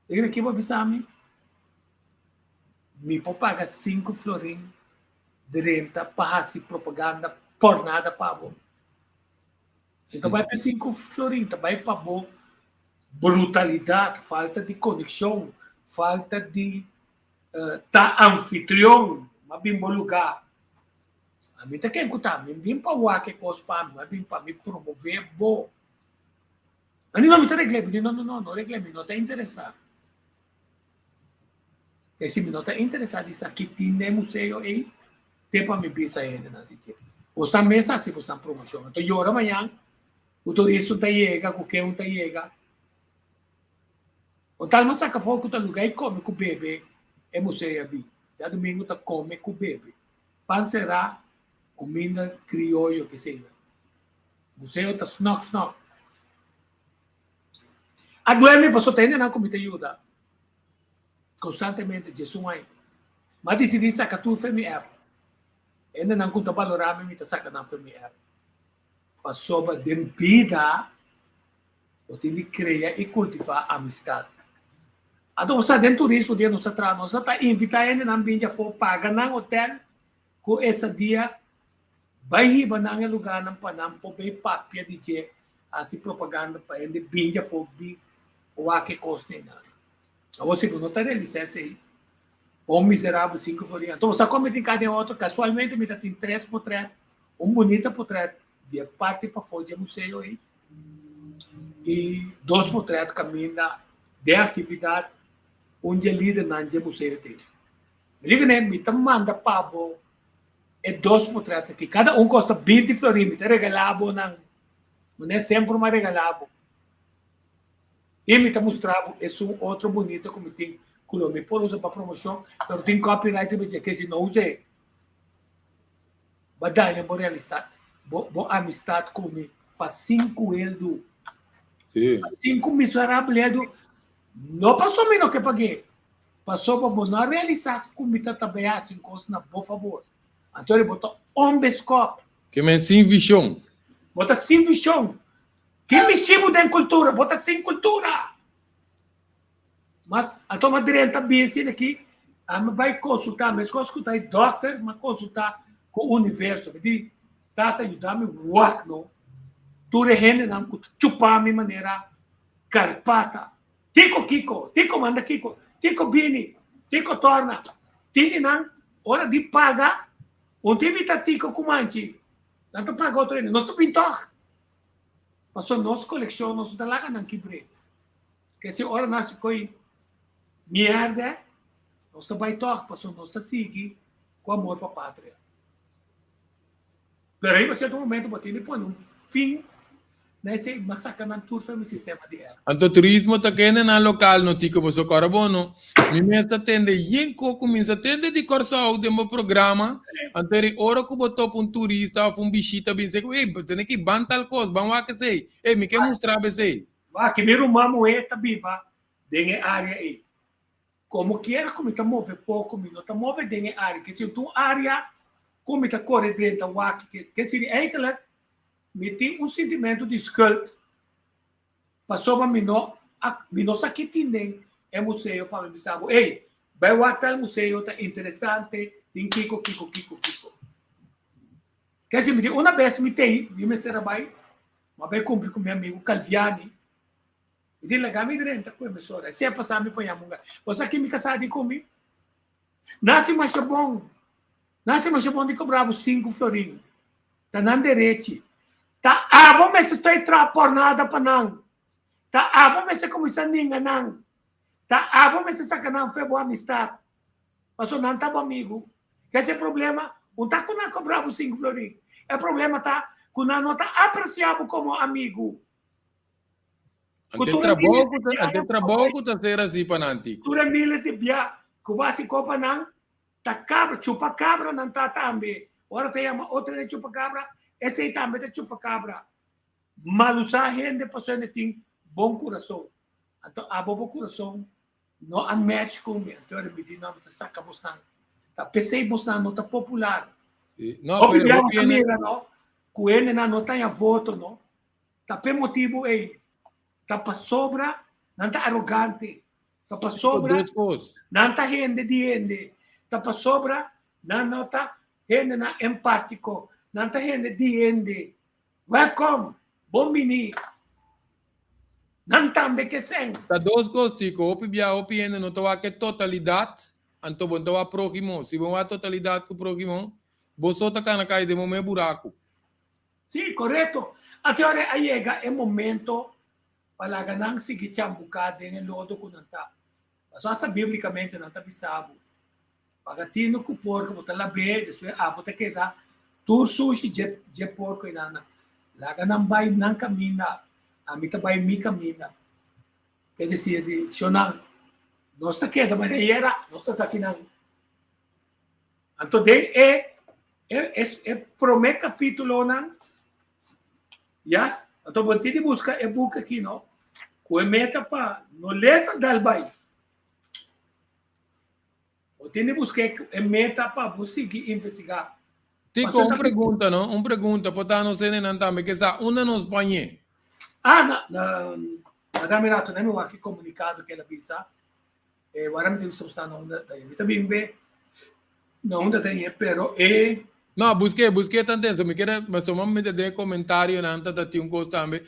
E di, ki bo bisa mi? Mi por paga sinku florin drenta pa hasi propaganda por nada pa bo. E ta bai pa sinku florin, ta bai pa bo brutalidat, falta di konekshon, falta di ta anfitrion, m'a bin bo lugá. Ami ta ken ku ta, mi bin pa wak e kos pa mi, mi a bin pa mi promové bo. Ami no, mi ta regl'é, mi di no, no, no, no regl'é, mi no ta interesá. E si mi no ta interesá di sa ki tin den e museo ei, te pa mi bisa hendenan di dje. Bosan mes hasi bosan promoshon. Anto yora mañan, ku turista un ta yega, ku ken un ta yega. Un tal mas saka afó ku ta lugá i kome ku bebe e museo a bin. Djadumingu ta kome ku bebe. Pan será, kuminda krioyo keseinan. Museo ta snòk snòk. A duermi pasobra ta hendenan ku mi ta yuda konstantemente djesun ai. Mi a disidí saka tur fe mi app. Hendenan ku ta balorá mi, mi ta saka nan fe mi app. Pasobra den bida bo tin di krea i kultivá amistat. Anto bo sa den turismo dia nos ta traha, nos ta invitá hendenan bin djafó, paga nan hotel ku estadia, bai hiba nan e lugánan pa nan por bay papia di dje, hasi propaganda pa hende bin djafó bin wak e kosnan. Awor si bo no ta realisá esei, bo un miserabel sinku florin. Anto bo sa kon mi tin kada den otro? Kasualmente mi ta tin tres potrèt, un bunita potrèt di e parti pafó dje museo ei i dos potrèt kaminda den aktividat un dje lidernan dje museo tin. Mi di kuné mi ta manda pa bo e dos potrèt aki, kada un kosta binti florin, mi ta regalá bo nan, manera semper mi a regalá bo. I mi ta mustra bo esun otro bunito ku mi tin ku lo mi por usa pa promoshon, pero tin copyright riba dje, ke si no us'é bo a daña bo realistat, bo bo amistat ku mi pa sinku eldu. Sí. Pa sinku miserabel eldu, no pasobra mi no ke pag'é, pasobra bo no a realisá ku mi ta tab'é hasi un kos na bo fabor. Anto bo ta onbeskòp. Ke men sin vishon. Bo ta sin vishon. Tin mishi bo den kultura, bo ta sin kultura. Mas anto mi a drenta bisti aki, ami bai konsultá, meskos ku ta e dòkter, mi a konsultá ku universo. Mi di, Tata yuda mi wak no, tur e hendenan ku ta chupa mi manera karpata. Tiko kiko, tiko manda kiko, tiko bini, tiko torna. Tin di nan ora di paga, un tin bita tiko ku manchi, nan ta paga otro hende. Nos ta bin tòg. Pasobra nos kolekshon nos no ta laga nan kibr'é. Ke si ora nan hasi koi mièrdè, nos ta bai tòg pasobra nos ta sigui ku amor pa patria. Pero riba sierto momento bo tin di pone un fin na esei mas saka nan tur for mi sistema di app. Anto turismo ta kende nan lokal no tiko boso kòrda bo no. Mi mes ta tende yen ko kuminsa tende di Kòrsou den bo programa anto eri ora ku bo topa un turista òf un bishita bin sey ku ey bo tene ki ban tal kos ban wak esey ey mi ke mustra bo esey. Wak mi ruman muhé ta biba den e área ey. Komo kier ku mi ta move poko mi no ta move den e área ke si un área ku mi ta kore drenta wak ke si eigenlijk Mi tin un sintimentu di skuld pasobra mi no a mi no sa ki tin den e museo pa mi bisa bo, ey, bai wak tal museo ta interesante, tin kiko, kiko, kiko, kiko. Kesi mi di una bes mi tei, mi mester a bai, mi a bai kumpli ku mi amigu Calviani, mi di laga mi drenta ku e mesora, esei a pasa mi pa yama un gai. Bo sa ki mi kasá di ku mi? Nasi masha bon, nasi masha bon di kobra bo sinku florin. Ta nan derechi. Ta abo mester stoi traha pornada pa nan. Ta abo mester kuminsá ninga nan. Ta abo mester saka nan fe bo amistat. Pasobra nan ta bo amigu. Kese e problema? Un ta ku nan kobra bo sinku florin. E problema ta ku nan no ta apresiá bo komo amigu. Ante trabou ku ta, ante trabou ku ta ser así pa nan, Tico. Tur e miles di bia ku bo hasi kopa nan, Ta cabra, chupa cabra nan ta tambe. Ora ta yama otro hende chupa cabra, esey tambe ta chupa cabra. Malusa hende pasobra hende tin bon curason. Anto abo bo curason no a match cu mi. Anto ora mi di no, mi ta saca bosnan. Ta pesey bosnan no ta popular. Sí. No, Hopi pero bia hopi bo ta hende mira no. Ku hendenan no ta haña voto no, ta p'e motibu ei, ta pasobra nan ta arogante, ta pasobra nan ta hende di hende, ta pasobra nan no ta hendenan empátiko, nan ta hende di hende. Welkom, bon bini. Nan tambe ke sèn. Ta dos kos, Tico. Hopi bia hopi hende no ta wak e totalidat, anto bo no ta wak próhimo. Si bo wak totalidat ku próhimo, bo so ta kana kai den bo mes buraku. Sí, korekto. Anto ora a yega e momento pa laga nan sigui chambuká den e lodo ku nan ta. Pasobra asta bíblikamente nan ta bisa bo, Paga tinu ku porko bo ta lab'é, despues abo ta keda tur sushi dje dje porko einan. Laga nan bai nan kaminda, ami ta bai mi kaminda. Ke desir di shonnan, nos ta keda manera ayera, nos ta ta akinan. Anto den e e e e promé kapítulonan, yas, anto bo tin di buska e buki aki no, ku e meta pa no lesa dal bai. Bo tin di buska e meta pa bo sigui investigá. Tico, un pregunta no, un pregunta, por ta nos hendenan tambe ke sa unda nos pañ'é? Ah, na, na, madame rato, na mi wak e komunikado ke el a bisa. E wara mi ta bisa bo sta na unda ta Mi ta bin be na unda ta ñe, pero e. No, busk'é, busk'é tanten. So mi kere, pasobra mi ta den e komentarionan ta ta tin un kos tambe,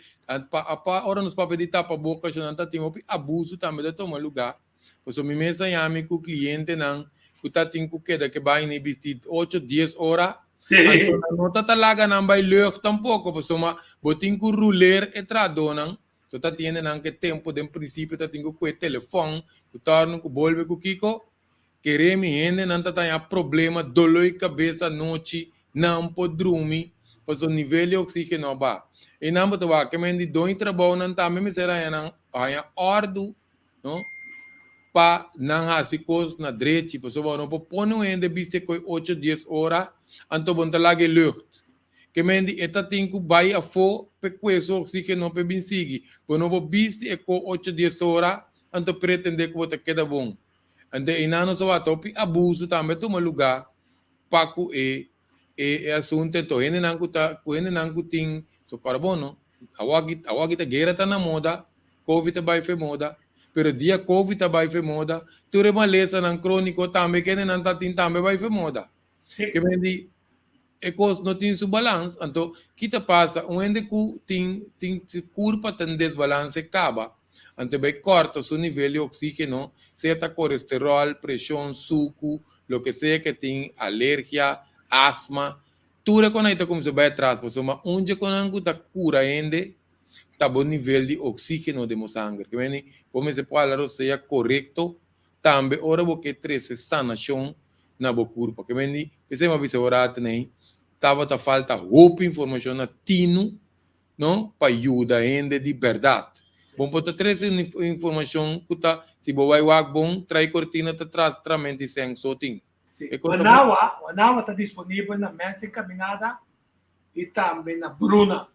pa, pa ora nos papia di tapaboka, nan ta tin hopi abuso tambe ta tuma lugá. Pasobra mi mes a yami ku klientenan ku ta tin ku keda ke bai ni bisti ocho, dies ora. Anto nan no ta ta laga nan bai lucht tampoko pasobra bo tin ku ruler e trahadónan. So ta tiende nan ku e tempu den prinsipio ta tin ku kue telefòn, ku tòrnu, ku bolbe ku kiko. Kere mi hendenan ta taña problema, doló i kabes anochi, nan por drumi pasobra nivel di oksígeno a baha. Einan bo ta wak ke men di doño trabounan tambe mester haña nan haña òrdu no pa nan hasi kos na drechi pasobra bo no por pone un hende bisti koe ocho dies ora anto bo no ta laga e lucht ke men di e ta tin ku bai afó p'e kue su oxigeno p'e bin sigui bo no por bisti e ko ocho dies ora anto pretende ku bo ta keda bon anto einan nos a wak hopi abuso tambe a tuma luga pa ku e e asunto anto hendenan ku ta ku hendenan ku tin so kòrda bon no awor aki ta guera ta na moda Covid ta bai fe moda, pero dia Covid ta bai fe moda, tur e malesanan kroniko tambe kendenan ta tin tambe bai fe moda. Ke men di e kos no tin su balans, anto ki ta pasa? Un hende ku tin tin su kurpa ta en desbalanse kaba, anto e bai kòrta su nivel di oksígeno, sea ta kolesteròl, preshon, suku, loke sea ke tin, alergia, asma, tur e konan ta kuminsá bai atras pasobra un dje konan ku ta kura hende ta bo nivel di oxígeno den bo sanger. Ke meni bo mester por hala rosea korekto tambe ora bo ke trese sanashon na bo kurpa. Ke meni p'esei mi a bisa bo rato nei tabata falta hopi informashon na tinu no pa yuda hende di bèrdat. Bo por ta trese informashon ku ta si bo bai wak bon trai kortina ta tras tramenti sèn so tin. Sí. Wanawa, Wanawa ta disponibel na Mens Encaminada i tambe na Bruna.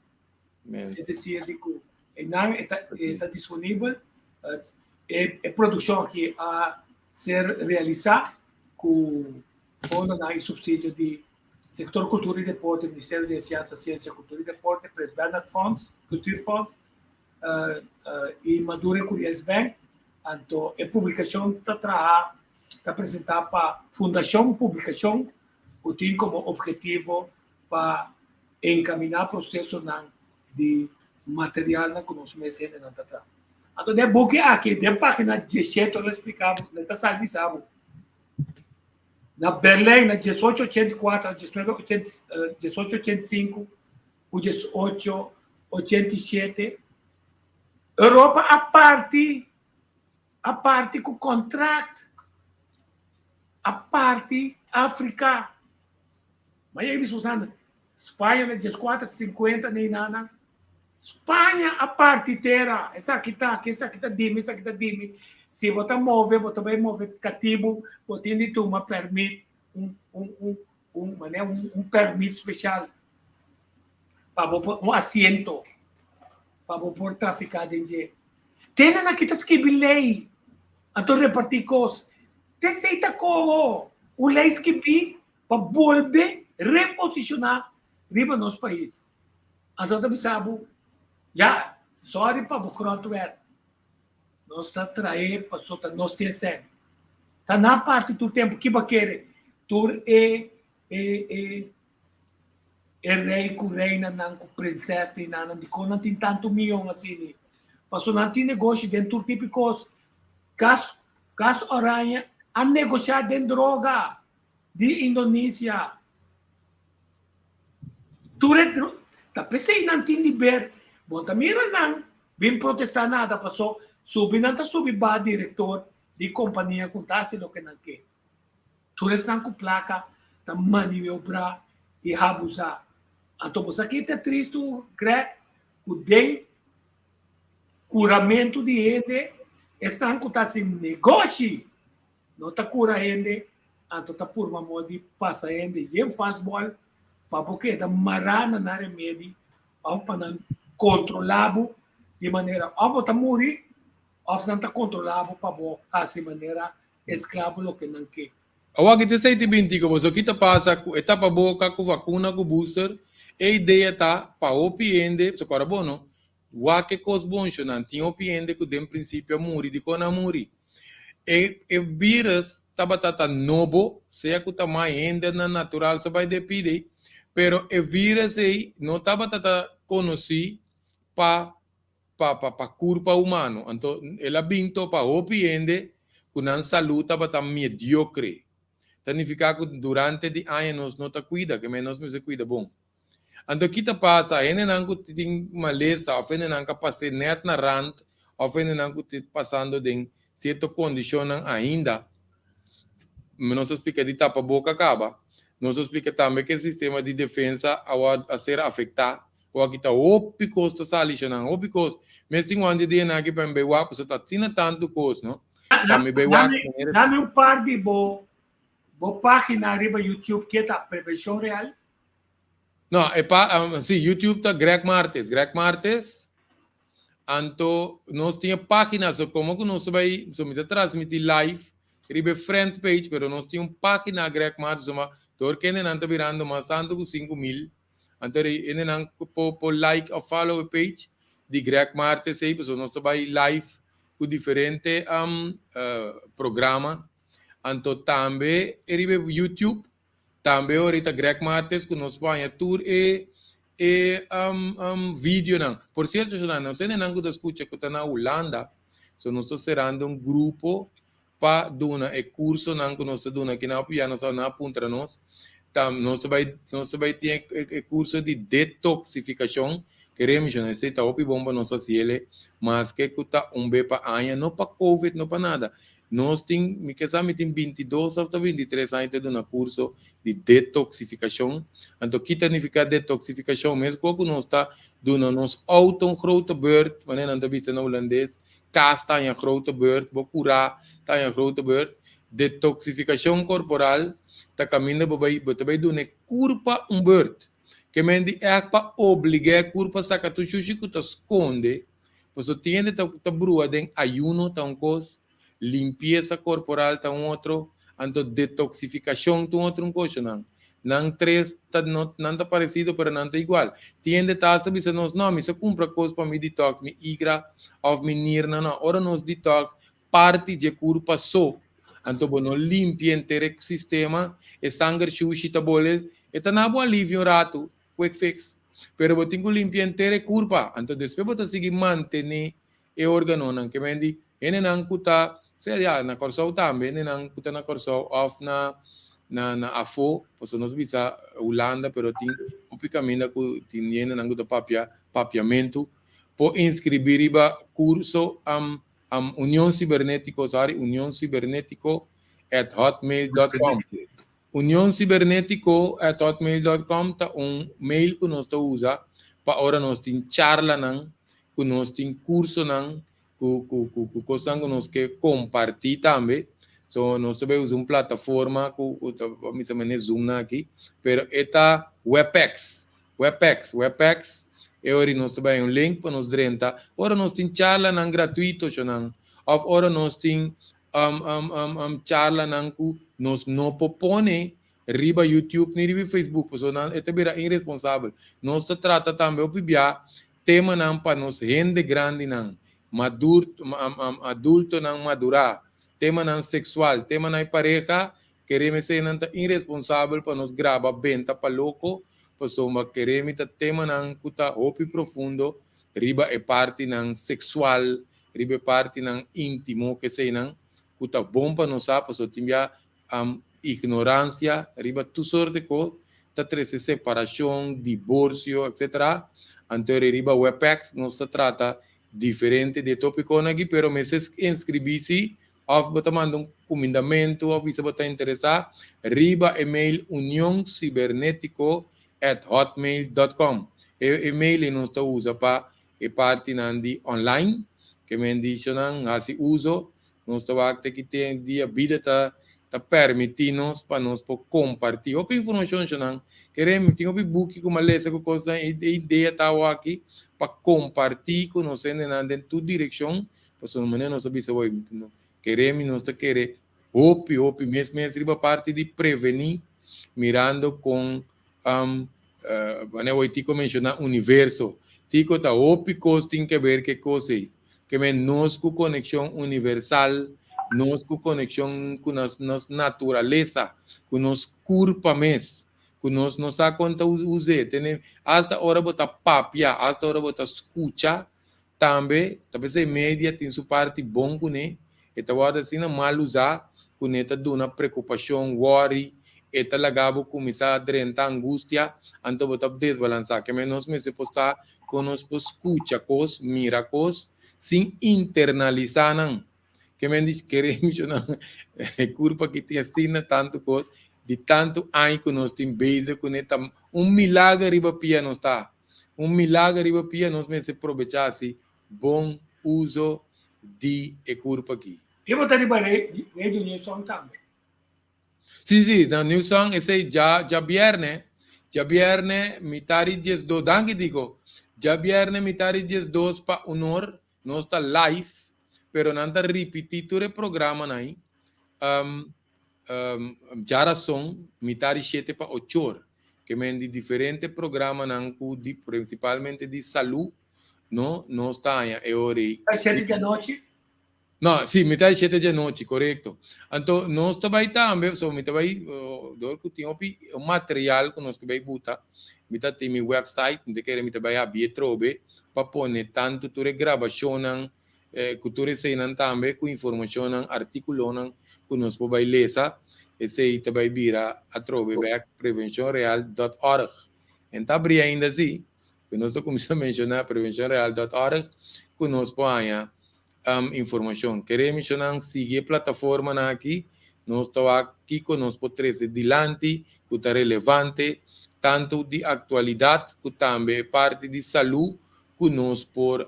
Es decir, di ku einan e ta, e ta disponibel. E, e produkshon aki a ser realisá ku fondonan i supsidio di Sektor Kultura i Deporte, Ministerio di Enseñansa, Siensia, Kultura i Deporte, Prins Bernhard Fonds, Cultuurfonds, i Maduro i Curiels Bank. Anto e publikashon ta traha, ta presentá pa Fundashon Publikashon ku tin komo ophetivo pa encaminá procesonan di materialnan ku nos mes hendenan ta traha. Anto den buki aki, den página diesshete lo expliká bo, lo ta sali bisa bo. Na Berlijn na diesocho ochenta i kuater, diesnuebe ochenta, diesocho ochenta i sinku ku diesocho ochenta i shete, Europa a parti, a parti ku kontrakt, a parti Afrika. Ma yei bisa usando Spaña na dieskuater sinkuenta nei nana. Spaña a parti tera. Esaki ta aki, esaki ta dimi, esaki ta dimi. Si bo ta move, bo ta bai move katibu, bo tin di tuma permit, un un un un manera un un permit speshal pa bo por un asiento pa bo por trafiká den dje. Tene nan ki ta skibi lei, anto repartí kos. Te esei ta koho un lei skibí pa bolbe reposishoná riba nos pais. Anto ta bisa bo, ya, sorry pa bo grondwet. Nos ta trae pasobra ta nos tin esei. Ta nan parti tur tempu ki bo a kere tur e e e e rei ku reinanan ku prinses di nan dikon nan tin tantu miyon asini? Pasobra nan tin negoshi den tur tipo di kos. Kas Kas Oranje a negoshá den droga di Indonesia. Tur e ta p'esei nan tin di ber. Bo ta mira nan bin protestá nada paso subi nan ta subi ba direktor di kompania ku ta hasi loke nan ke. Tur esnan ku plaka ta maniobrá i habusá. Anto bo sa ke ta tristu Greg ku den kuramentu di hende esnan ku ta hasi negoshi No ta cura hende, anto ta purba modo di pasa hende yen fastball pa bo keda mará na nan remedi of pa nan controlá bo di manera of bo ta muri of nan ta controlá bo pa bo haci manera esclavo loke nan ke. Awor ki ta esei ta binti ku boso ki ta pasa ku e tapaboka ku vakuna ku booster e idea ta pa hopi hende pasobra kòrda bo no Wak e kos bon shonan, tin hopi hende ku den prinsipio a muri, dikon nan a muri? E e virus tabata ta nobo, sea ku ta mai hendenan natural so bai depide, pero e virus ei no tabata ta konosí pa pa pa pa kurpa humano, anto el a bin topa hopi hende ku nan salú tabata mediokre, ta nifiká ku durante di aña nos no ta kuida, ke men nos mester kuida bon. Anto ki ta pasa? Hendenan ku tin malesa òf hendenan ku a pas'é nèt na rant òf hendenan ku ta pasando den sierto kondishonnan ainda. Nos a splika di tapa boka kaba. Nos a splika tambe ku e sistema di defensa a wòrdu a ser afektá. Awor ta hopi kos ta sali shonnan, hopi kos. Mes tin wòrdu di dianan aki pa mi bai wak pasobra ta asina tantu kos, no? Pa mi bai wak manera. Dame un par di bo bo página riba YouTube ke ta Prevenshon Real. No, e pa, um, si, YouTube ta Greg Martes, Greg Martes. Anto, nos tin e página, so como ku nos bai, so mi ta transmiti live, riba e friend page, pero nos tin un página Greg Martes, so ma, door kende nan ta birando mas tanto ku 5000. Anto rei, ende nan po, po like of follow e page di Greg Martes ei, so nos ta bai live ku diferente um, uh, programa. Anto tambe riba YouTube, Tambe ahorita Greg Martes ku nos por haña tur e e videonan. Por sierto shona, nos hendenan ku ta skucha ku ta na Hulanda, so nos ta serando un grupo pa duna e kursonan ku nos ta duna aki na Hopi nos a puntra nos. Ta nos ta bai nos ta bai tin e kurso di detoksifikashon. Kere mi shona esei ta hopi bon pa nos hasiel maske ku ta un be pa aña, no pa covid, no pa nada. Nos tin, mi ke sa mi tin 22 of ta 23 aña ta duna kurso di detoksifikashon. Anto ki ta nifiká detoksifikashon? Mes kos ku nos ta duna nos outo un grote beurt, manera nan ta bisa na hulandes, kas ta haña grote beurt, bo kurá ta haña grote beurt. Detoksifikashon korporal ta kaminda bo bai, bo ta bai duna e kurpa un beurt. Ke men di ègt pa obligá e kurpa saka tur shushi ku ta skonde. Pasobra tin hende ta ta brua den ayuno ta un kos, limpiesa korporal ta un otro, anto detoksifikashon ta un otro un koshonan. Nan tres ta no nan ta paresido pero nan ta igual. Tin hende ta hasta bisa nos, no mi sa kumpra kos pa mi detox, mi igra òf mi nirnan. No, ora nos detox parti dje kurpa so, anto bo no limpia henter e sistema, e sanger shushi ta bole, e ta na bo alivio un ratu, quick fix. Pero bo tin ku limpia henter e kurpa, anto despues bo ta sigui mantené e organonan. Ke men di hendenan ku ta, sea ya na Kòrsou tambe, hendenan ku ta na Kòrsou òf na na na afó, pasobra nos bisa Hulanda, pero tin hopi kaminda ku tin hendenan ku ta papia papiamentu, por inskribí riba kurso Union Cibernetico, sorry, Union Cibernetico at hotmail dot com. Union Cibernetico at hotmail dot com ta un mail ku nos ta usa pa ora nos tin charlanan, ku nos tin kursonan, ku ku ku ku kosnan ku nos ke kompartí tambe. So nos ta bai usa un plataforma ku ku ta misa manera Zoom nan aki, pero e ta Webex, Webex, Webex, e ora nos ta bai un link pa nos drenta ora nos tin charlanan gratuito shonan òf ora nos tin charlanan ku nos no por pone riba YouTube ni riba Facebook, pasobra nan e ta bira iresponsabel. Nos ta trata tambe hopi bia temanan pa nos hende grandinan, madur, adultonan madurá, temanan seksual, temanan di pareha, kere meseinan ta iresponsabel pa nos graba benta pa loko, pasobra kere mi ta temanan ku ta hopi profundo riba e partinan seksual, riba e partinan íntimo, keseinan ku ta bon pa nos sa, pasobra tin bia ignoransia riba tur sort di kos ta trese separashon, diborsio, etc. Anto riba Webex nos ta trata diferente di e tópikonan aki, pero mester inskribí si òf bo ta manda un kumindamentu òf bisa bo ta interesá riba e mail unioncibernetico@hotmail.com. E mail ei nos ta usa pa e partinan di online, ke men di nan hasi uso. Nos ta wak te ki ten dia bida ta ta permití nos pa nos por kompartí hopi informashon shonnan. Kere mi tin hopi buki ku mi a lesa ku kosnan e idea ta awo aki pa kompartí ku nos hendenan den tur direkshon pasobra manera nos a bisa hoy kere mi nos ta kere hopi hopi mes mes riba parti di prevení mirando kon Wanneer hoy Tico menciona universo, Tico ta hopi cos tin que ver ke cos ey. Ke men nos cu conexion universal, nos cu conexion cu nos, nos naturalesa, cu nos curpa mes, cu nos no sa con ta use. Tene, hasta ora bo ta papia, hasta ora bo ta scucha, Tambe, ta p'esei media tin su parti bon kuné, e ta wòrdu asina mal usá ku ne ta duna preokupashon, wòri, e ta laga bo kuminsá drenta angustia, anto bo ta desbalansá. Ke men nos mester por sa kon nos por skucha kos, mira kos, sin internalisá nan. Ke men di kere mishona e kurpa ki tin asina tantu kos, di tantu aña ku nos tin bezig kuné, ta un milager riba pia nos ta. Un milager riba pia nos mester probecha hasi bon uso di e kurpa aki. E bo ta riba Radio New Song tambe? Si si, na New Song esei dja djabierne, djabierne mitari diesdos, danki Dico, djabierne mitari diesdos pa unor nos ta live, pero nan ta ripiti tur e programanan ai. Djarason, mitar di shete pa ochor, ke men di diferente programanan ku di prinsipalmente di salú, no, nos ta haña e ora ei. Mitar di shete di anochi? No, si, mitar di shete di anochi, korekto. Anto nos ta bai tambe, so mi ta bai, dor ku tin hopi material ku nos ke bai buta, mi ta tin mi website, mi ta kere mi ta bai habí atrobe pa pone tantu tur e grabashonnan, Ku tur eseinan tambe ku informashonnan, artíkulonan ku nos por bai lesa, esei ta bai bira atrobe bèk prevencionreal dòt org. En ta abrí ainda sí, pero nos a kuminsá menshoná prevencionreal dòt org ku nos por haña informashon. Kere mishonnan sigui e plataformanan aki, nos ta wak kiko nos por trese dilanti ku ta relevante tantu di aktualidat ku tambe e parti di salú ku nos por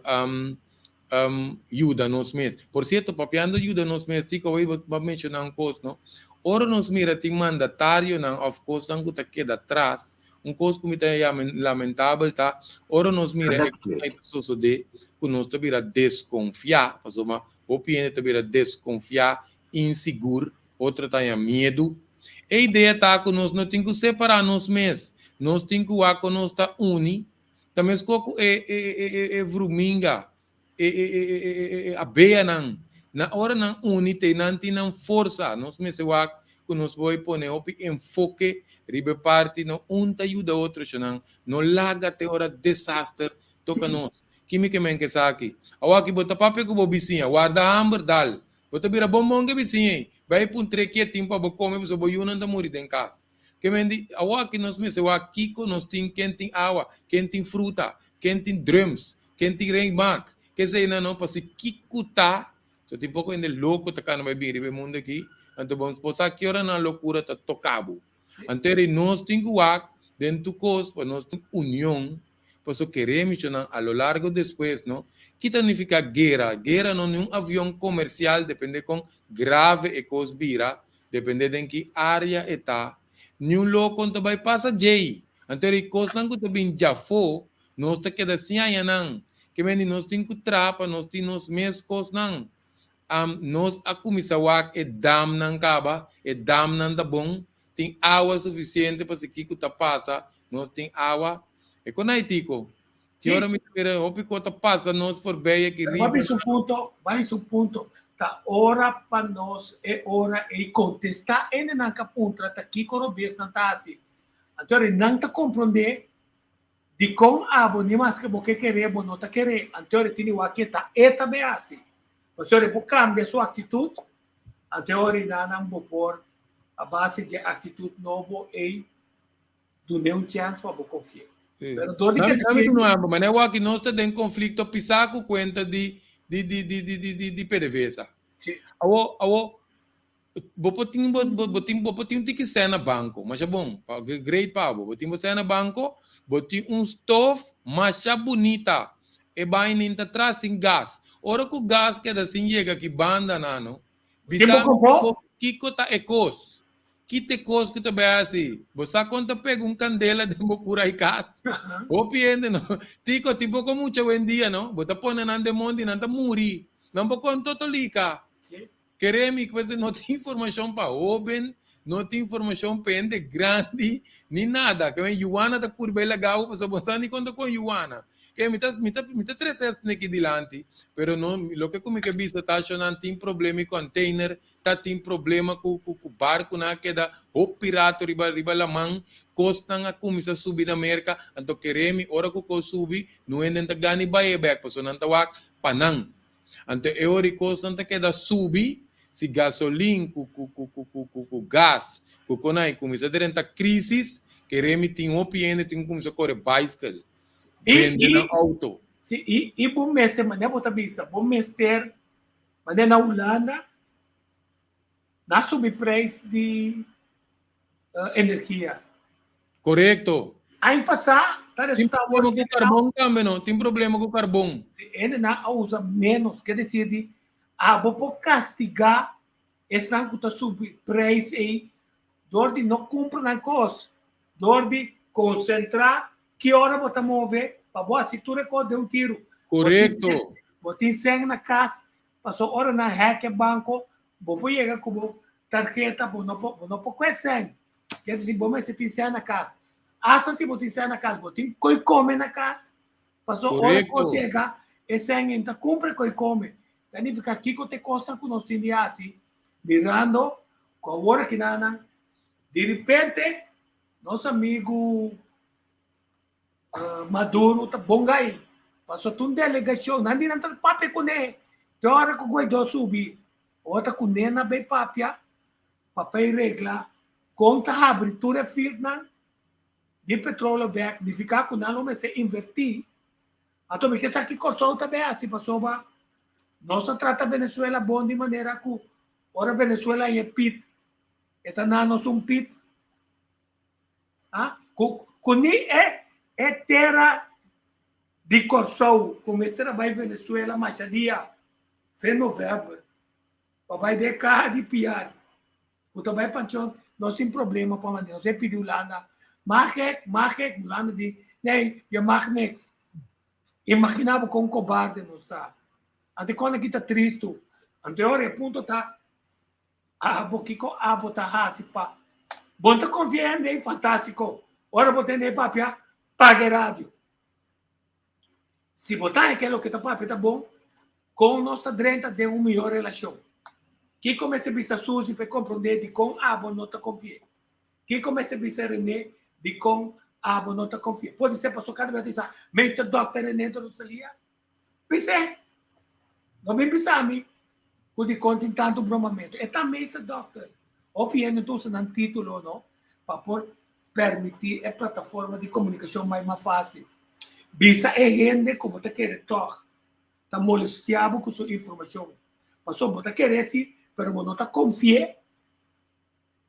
yuda nos mes. Por cierto, papiando yuda nos mes, Tico, awor bo a menciona un cos, no? Ora nos mira tin mandatarionan of cosnan cu ta keda tras, un cos cu mi ta yama lamentabel ta, ora nos mira e cosnan ta sosode, cu nos ta bira desconfia, pasobra hopi hende ta bira desconfia, insigur, otro ta haña miedu. E idea ta cu nos no tin cu separa nos mes, nos tin cu wak con nos ta uni. Ta meskos ku e e e e e vruminga, e e e e e e e abeanan. Na ora nan uni te nan tin nan forsa. Nos mester wak ku nos por pone hopi enfoke riba e parti no un ta yuda otro shonnan. No laga te ora desaster toka nos. Ki mi ke men ke esaki? Awaki bo ta papia ku bo bisiña, warda hamber dal. Bo ta bira bon bon ke bisiña ei. Bai puntr'é ke tin pa bo kome pasobra bo yunan ta muri den kas. Ke men di, awor aki nos mester wak kiko nos tin, ken tin awa, ken tin fruta, ken tin drums, ken tin regenmak, keseinan no, pasobra kiko ta, so tin poko hende loko ta kana bai bin riba e mundo aki, anto bo por sa ki ora nan lokura ta toka bo. Anto eri nos tin ku wak den tur kos pa nos tin union, pasobra kere michonan a lo largo despues no, ki ta nifiká guera? Guera no ni un avion komersial, depende kon grave e kos bira, Depende den ki area e ta, niun loko no ta bai pasa djei. Anto e kosnan ku ta bin djafó, nos ta keda sin haña nan. Ke mende nos tin ku traha pa nos tin nos mes kosnan. Am, nos a kuminsá wak e damnan kaba, e damnan ta bon. Tin awa sufisiente pa si kiko ta pasa, nos tin awa. E kon ai Tico? Ki ora mi ta mira hopi kos ta pasa nos forbei aki riba. Bai su punto, bai su punto. Ta ora pa nos e ora ei kontestá hendenan ka puntra ta kiko robes nan ta hasi. Anto nan ta komprondé Dikon abo ni maske bo ke kere bo no ta kere, anto e tini wak ke ta e ta be hasi. Pasobra e por kambia su aktitut, anto e ora nan bo por a base dje aktitut nobo ei dun'é un chèns pa bo konfi'é. Pero dor di ke ta kere. Manera wak nos ta den konflikto pisá ku kuenta di di di di di di di PDVSA. Awo awo Bo por tin bo bo tin bo por tin un tiki sèn na banko, masha bon, great pa bo. Bo tin bo sèn na banko, bo tin un stof masha bunita, e bainin ta tras sin gas. Ora ku gas keda sin yega ki banda nan no, bisa bo kiko ta e kos, ki ta e kos ku ta bai hasi. Bo sa kon ta pega un kandela den bo kura i kas? Hopi hende no, tiko tin poko mucha awendia no, bo ta pone nan den mondi nan ta muri, nan por kon totolika. Kere mi ku no tin informashon pa hóben, no tin informashon pa hende grandi, ni nada. Ke men yuana ta kuri bai laga bo pasobra bo no sa ni kon ta kon yuana. Ke mi ta mi ta mi ta trese esne aki dilanti, pero no loke ku mi ke bisa ta ashonan tin problema i container, ta tin problema ku ku ku barkunan a keda hopi rato riba riba laman, kosnan a kuminsá subi na Merka, anto kere mi ora ku kos subi no hende ta gana i bai e bèk pasobra nan ta wak pa nan. Anto e ora i kosnan ta keda subi, si gasolin ku ku ku ku ku ku ku gas ku konai kuminsá drenta krisis, kere mi tin hopi hende tin ku kuminsá kore baiskel, bende nan outo. Si, i i bo mester, manera bo ta bisa, bo mester, manera na Hulanda, nan subi preis di energia. Korekto. Aña pasá ta Tin resultá problema ku karbon tambe no, tin problema ku karbon. Si hendenan a usa ménos, ke desir di abo por kastigá esnan ku ta subi preis ei dor di no kumpra nan kos, dor di konsentrá ki ora bo ta move pa bo hasi tur e kos den un tiru. Korekto. Bo tin sèn na kas, pasobra ora nan hèk e banko bo por yega ku bo tarheta, bo no por bo no por kue sèn. Ke disi bo mester tin sèn na kas. Asta si bo tin sèn na kas, bo tin koi kome na kas. Pasobra ora kos yega, e sèn ei ta kumpra koi kome. Ta nifiká kiko ta e kosnan ku nos tin di hasi, mirando ku awor akinanan diripente nos amigu Maduro ta bon gai. Pasobra ta un delegashon, nan di nan ta papia kuné. Te ora ku Guaidó subi, ora ta kuné nan bai papia pa p'e regla kon ta habri tur e fieldnan di petroleo bek, nifiká ku nan lo mester invertí. Anto mi ke sa ki Kòrsou ta bai hasi pasobra nos a trata Venezuela bon di manera ku ora Venezuela haña pit e ta na nos un pit. Ah, ku ku ni e e tera di Kòrsou ku mester a bai Venezuela masha dia fe novèmber pa bai den kaha di piar ku ta bai panchon nos tin problema pa manda nos e pidi Hulanda mag ek mag ek Hulanda di nee je mag niks imagina bo kon kobarde nos ta anto kon aki ta tristu anto e ora e punto ta Abo kiko abo ta hasi pa bo ta konfia hende ei fantástiko ora bo tende e papia paga e radio si bo ta heke loke ta papia ta bon kon nos ta drenta den un mihó relashon kiko mester bisa Susi pa e komprondé dikon abo no ta konfi'é kiko mester bisa René dikon abo no ta konfi'é pode ser pasobra kada bes ta bisa meester dòkter René Rosalia Bis'é, No bin bisa mi ku dikon tin tantu bromamentu. E ta meester dòkter. Hopi hende ta usa nan título no pa por permití e plataforma di komunikashon bai mas fásil. Bisa e hende ku bo ta kere tòg ta molestiá bo ku su informashon. Pasobra bo ta kere sí, pero bo no ta konfi'é.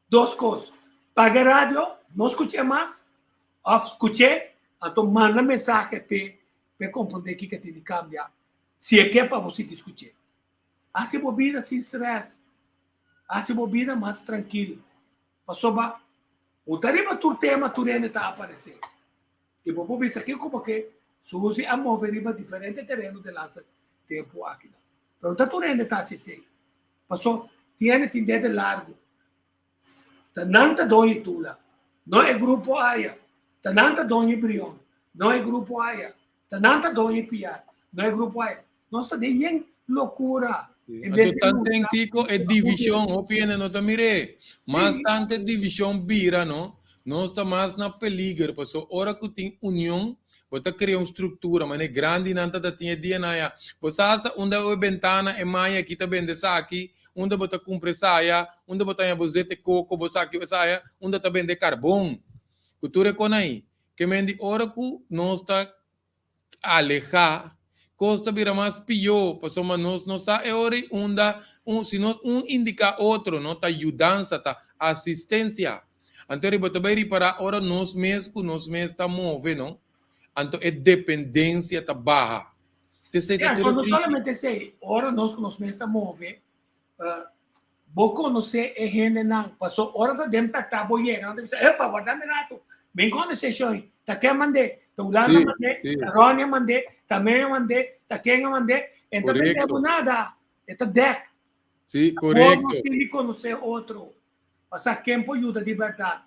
Dos kos, paga e radio, no skuch'é mas, òf skuch'é, anto manda mensahe p'e p'e komprondé kiko tin di kambia, si e ke pa bo sigui skuch'é. Hasi bo bida sin strès, hasi bo bida mas trankil, pasobra bo ta riba tur tema tur hende ta aparesé. I bo por bisa kiko bo ke, Susi a move riba diferente tereno den laatste tempu akinan. Pero no ta tur hende ta hasi esei. Paso tin hende tin dede largu. Ta nan ta doño Tula, no e grupo aya. Ta nan ta doño Brion, no e grupo aya. Ta nan ta doño Piar, no e grupo aya. Nos ta den yen locura. En Anto vez di tanten lucha, Kiko e nos ta divishon, huntu. hopi hende no ta mir'é. Mas Sí. tantu e divishon bira, no, nos ta mas na peliger, paso ora ku tin union, bo ta krea un struktura, manera grandinan ta ta tin e dianan ya. Bo sa hasta unda e bentana e maya aki ta bende esaki, unda bo ta kumpra esaya, unda bo ta haña bo zete koko, bo sa ki esaya, unda ta bende karbon. Ku tur e kon ai. Ke men di ora ku nos ta alehá, kos ta bira mas pió, pasobra nos no sa e ora ei unda un, si nos un indiká otro, no, ta yudansa, ta asistensia. Anto riba ta bai ripará ora nos mes ku nos mes ta move, no, anto e dependensia ta baha. T'esei ta Ya, tur e no tiki. solamente esei, ora nos ku nos mes ta move, bo konosé e hendenan, paso ora ta den pèrtá bo yega, nan ta bisa, epa, warda mi ratu, mi konosé shoi, ta ken mand'é, ta Hulanda mand'é, ta Ronnie a mand'é, ta Meo a mand'é, ta ken a mand'é, e no ta bende bo nada, e ta dèk. Sí, Bo korekto. no tin di konosé otro, pa sa ken por yuda di bèrdat.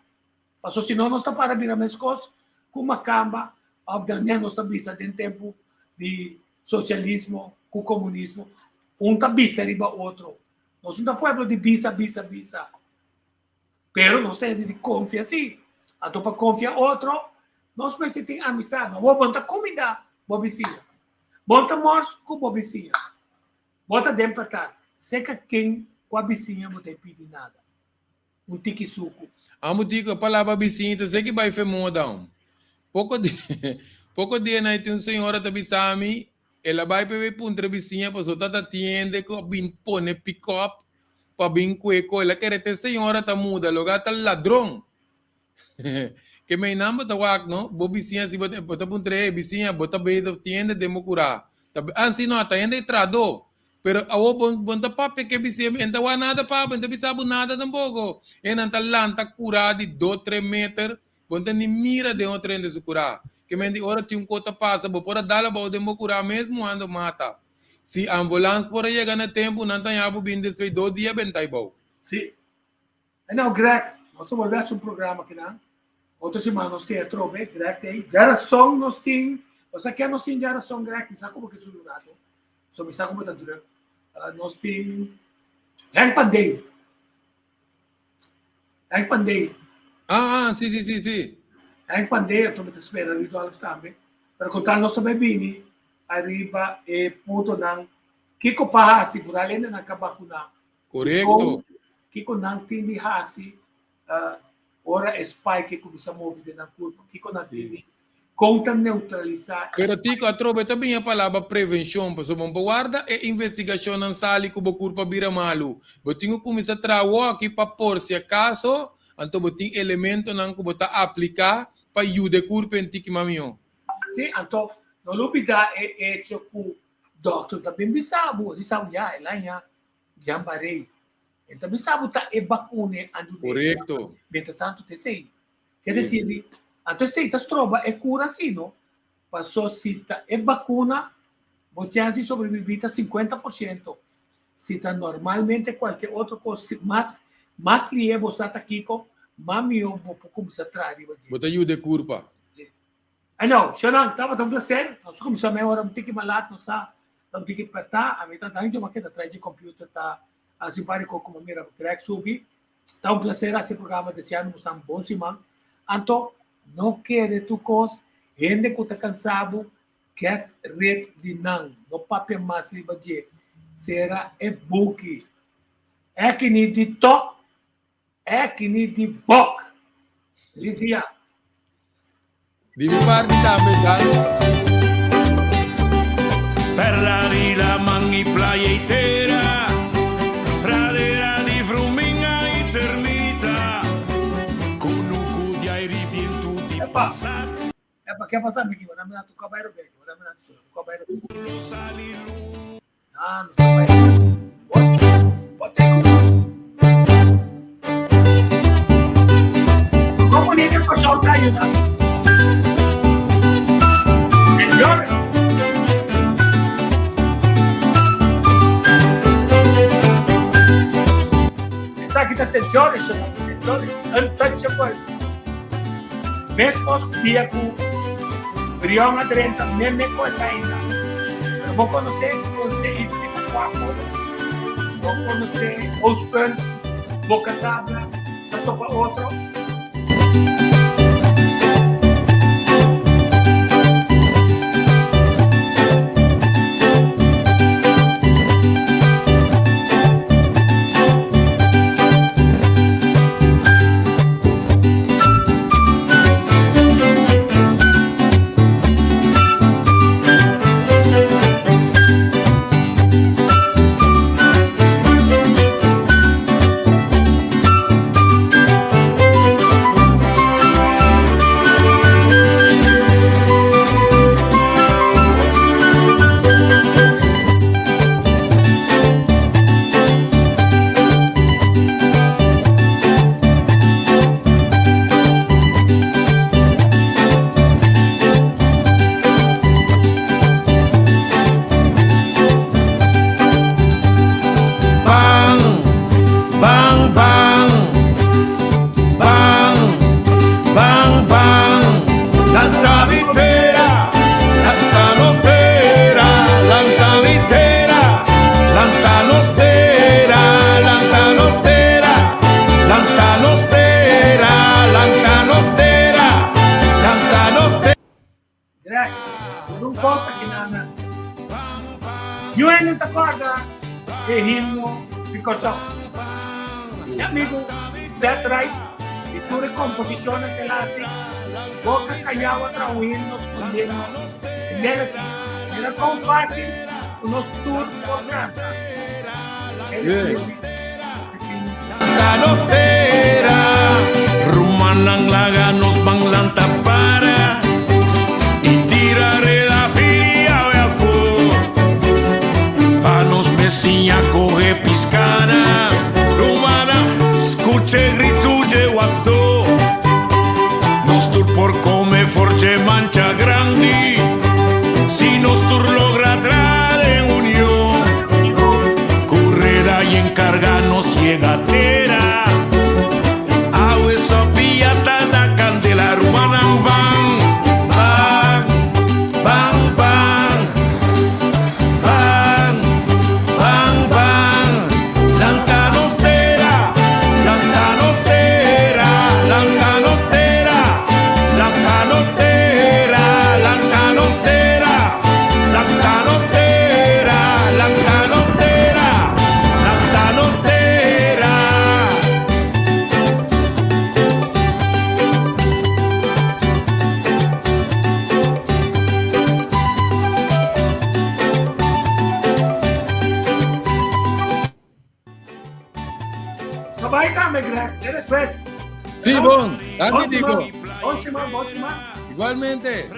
Paso si no nos ta para bira meskos ku makamba òf Daniel nos ta bisa den tempu di sosialismo ku komunismo, un ta bisa riba otro. Nos no ta pueblo di bisa, bisa, bisa. Pero nos ta hende di konfia si. Anto pa konfia otro, nos mester tin amistad. Ma bo bon ta kumindá bo bisiña. Bon ta mors ku bo bisiña. Bo ta den pekad. Seka ken ku a bisiña bo ta e pidi nada. Un tiki suku. Amo di ku e palabra bisiña ta seki bai fe moda un. Poko di poko dia na tin un señora ta bisa mi el a bai pa e puntra bisiña pasobra ta ta tiende ku a bin pone pikòp pa bin kue ko. El a kere ta e señora ta muda loga ta ladron. Ke meinan bo ta wak no, bo bisiña si bo ta bo ta puntra e bisiña bo ta bezig tiende den bo kurá. Ta ah si no ta hende e trahadó. Pero awor bo bo no ta papia ke bisiña e no ta wak nada pa bo, e no ta bisa bo nada tampoco. E nan ta lanta kurá di dos tres meter bo no ta ni mira den otro hende su kurá. Ke men di ora tin un kos ta pasa bo por a dal abou den bo kurá mes muhando mata. Si ambulans por a yega na tempu nan ta haña bo bin despues dos dia benta abou. Si. E nou Greg, nos ta bolbe hasi un programa kinan. Otro siman nos tin atrobe, Greg ta ei. Djarason nos tin, bo sa ke nos tin djarason Greg? Mi sa como ke suru rato, so mi sa como ta druk. Nos tin Henk Pandey. Henk Pandey. Ah, ah, si, si, si, si. Henk Pandey, anto mi ta spera Rudolf tambe. Pero con tal nos ta bai bini ariba e puntonan kiko pa hasi, vooral hendenan ka bakuna. Korekto. Kiko nan tin di hasi ora e spike kuminsá move den nan kurpo? Kiko nan tin di kon ta neutralisá e Pero spike? Tico, atrobe ta bin e palabra prevenshon, pasobra bo por warda e investigashonnan sali ku bo kurpa bira malu. Bo tin ku kuminsá traha woki pa por si akaso, anto bo tin elementonan ku bo ta apliká pa yuda e kurpa en tiki mas mihó. Sí, anto no lubidá e echo ku dòkter ta bin bisa bo, di sa bo ya, el a haña Guillain-Barré. E ta bisa bo ta e bakuna anto de Korekto. Mientras tanto ta esei. Ke desir di, anto esei ta stroba e kura si no, paso si ta e bakuna bo chèns di sobreviví ta 50%. Si ta normalmente kualke otro kos, si mas mas lihe bo sa ta kiko, mas mihó bo por kuminsá traha riba dje. Bo ta yuda e kurpa. Si. Ano, Shonan, tabata un placer. Nos a kuminsá mei ora un tiki mas lat, nos sa ta un tiki pertá. Ami ta danki ma keda trae dje computer ta hasi un par di kos ku mi a mira ku Greg subi. Ta un placer hasi e programa deseando boso un bon siman. Anto, no kere tur kos, hende ku ta kansa bo, get rid di nan. No papia mas riba dje. Sera e buki. Eki ni di tok, Eki ni di bok. Feliz dia. Di mi parti tambe, danki. Perla di laman i playa i tera, pradera di fruminga i termita, kunuku di aire i bientu di Epa. pasat. Epa, ke pasa mi ki? Wada mi na tuka bai robé ki. Wada mi na tuka bai robé. Ah, no sa bai. Como ni que pasó ta ayuda. Señores. Esaki ta señores, señores. Floris, untouchable. Meskos ku dia ku Brion a drenta meme ku e ta ainda. Pero bo konosé kon se isla di Pakuako, bo konosé Oostpunt, Boka Tabla, ta topa otro. Bang, bang, bang, bang, bang, bang. Lanta mi tera, lanta nos tera, lanta mi tera, lanta nos tera, lanta nos tera, lanta nos tera, lanta nos tera, lanta nos tera. Greg, por un cosa ki nan Ñu hende ta kòrda e himno di Kòrsou. Mi amigu Zed Wright di tur e komposishonnan ku el a hasi, Boka Kayau a traha un himno skondiendo e melody. Mira kon fásil ku nos tur por kanta. El escribi Rumannan laga nos ban lanta para y tira reda firia awe afó pa nos mes siña coge piscana. Rumannan scucha e gritu dje wapdó, nos tur por come for dje mancha grandi si nos tur logra tra den union. Ku reda y encarga nos yega tera. Awe sopia ta na candela rumannan ban, ban, ban, ban, ban, ban, ban. Lanta nos tera, lanta nos tera, lanta nos tera, lanta nos tera, lanta nos tera. Lanta nos tera, lanta nos tera, lanta nos tera. No bai tambe, Greg. Te despues. Sí, bon. Danki, Tico. Bon siman, bon siman. Igualmente.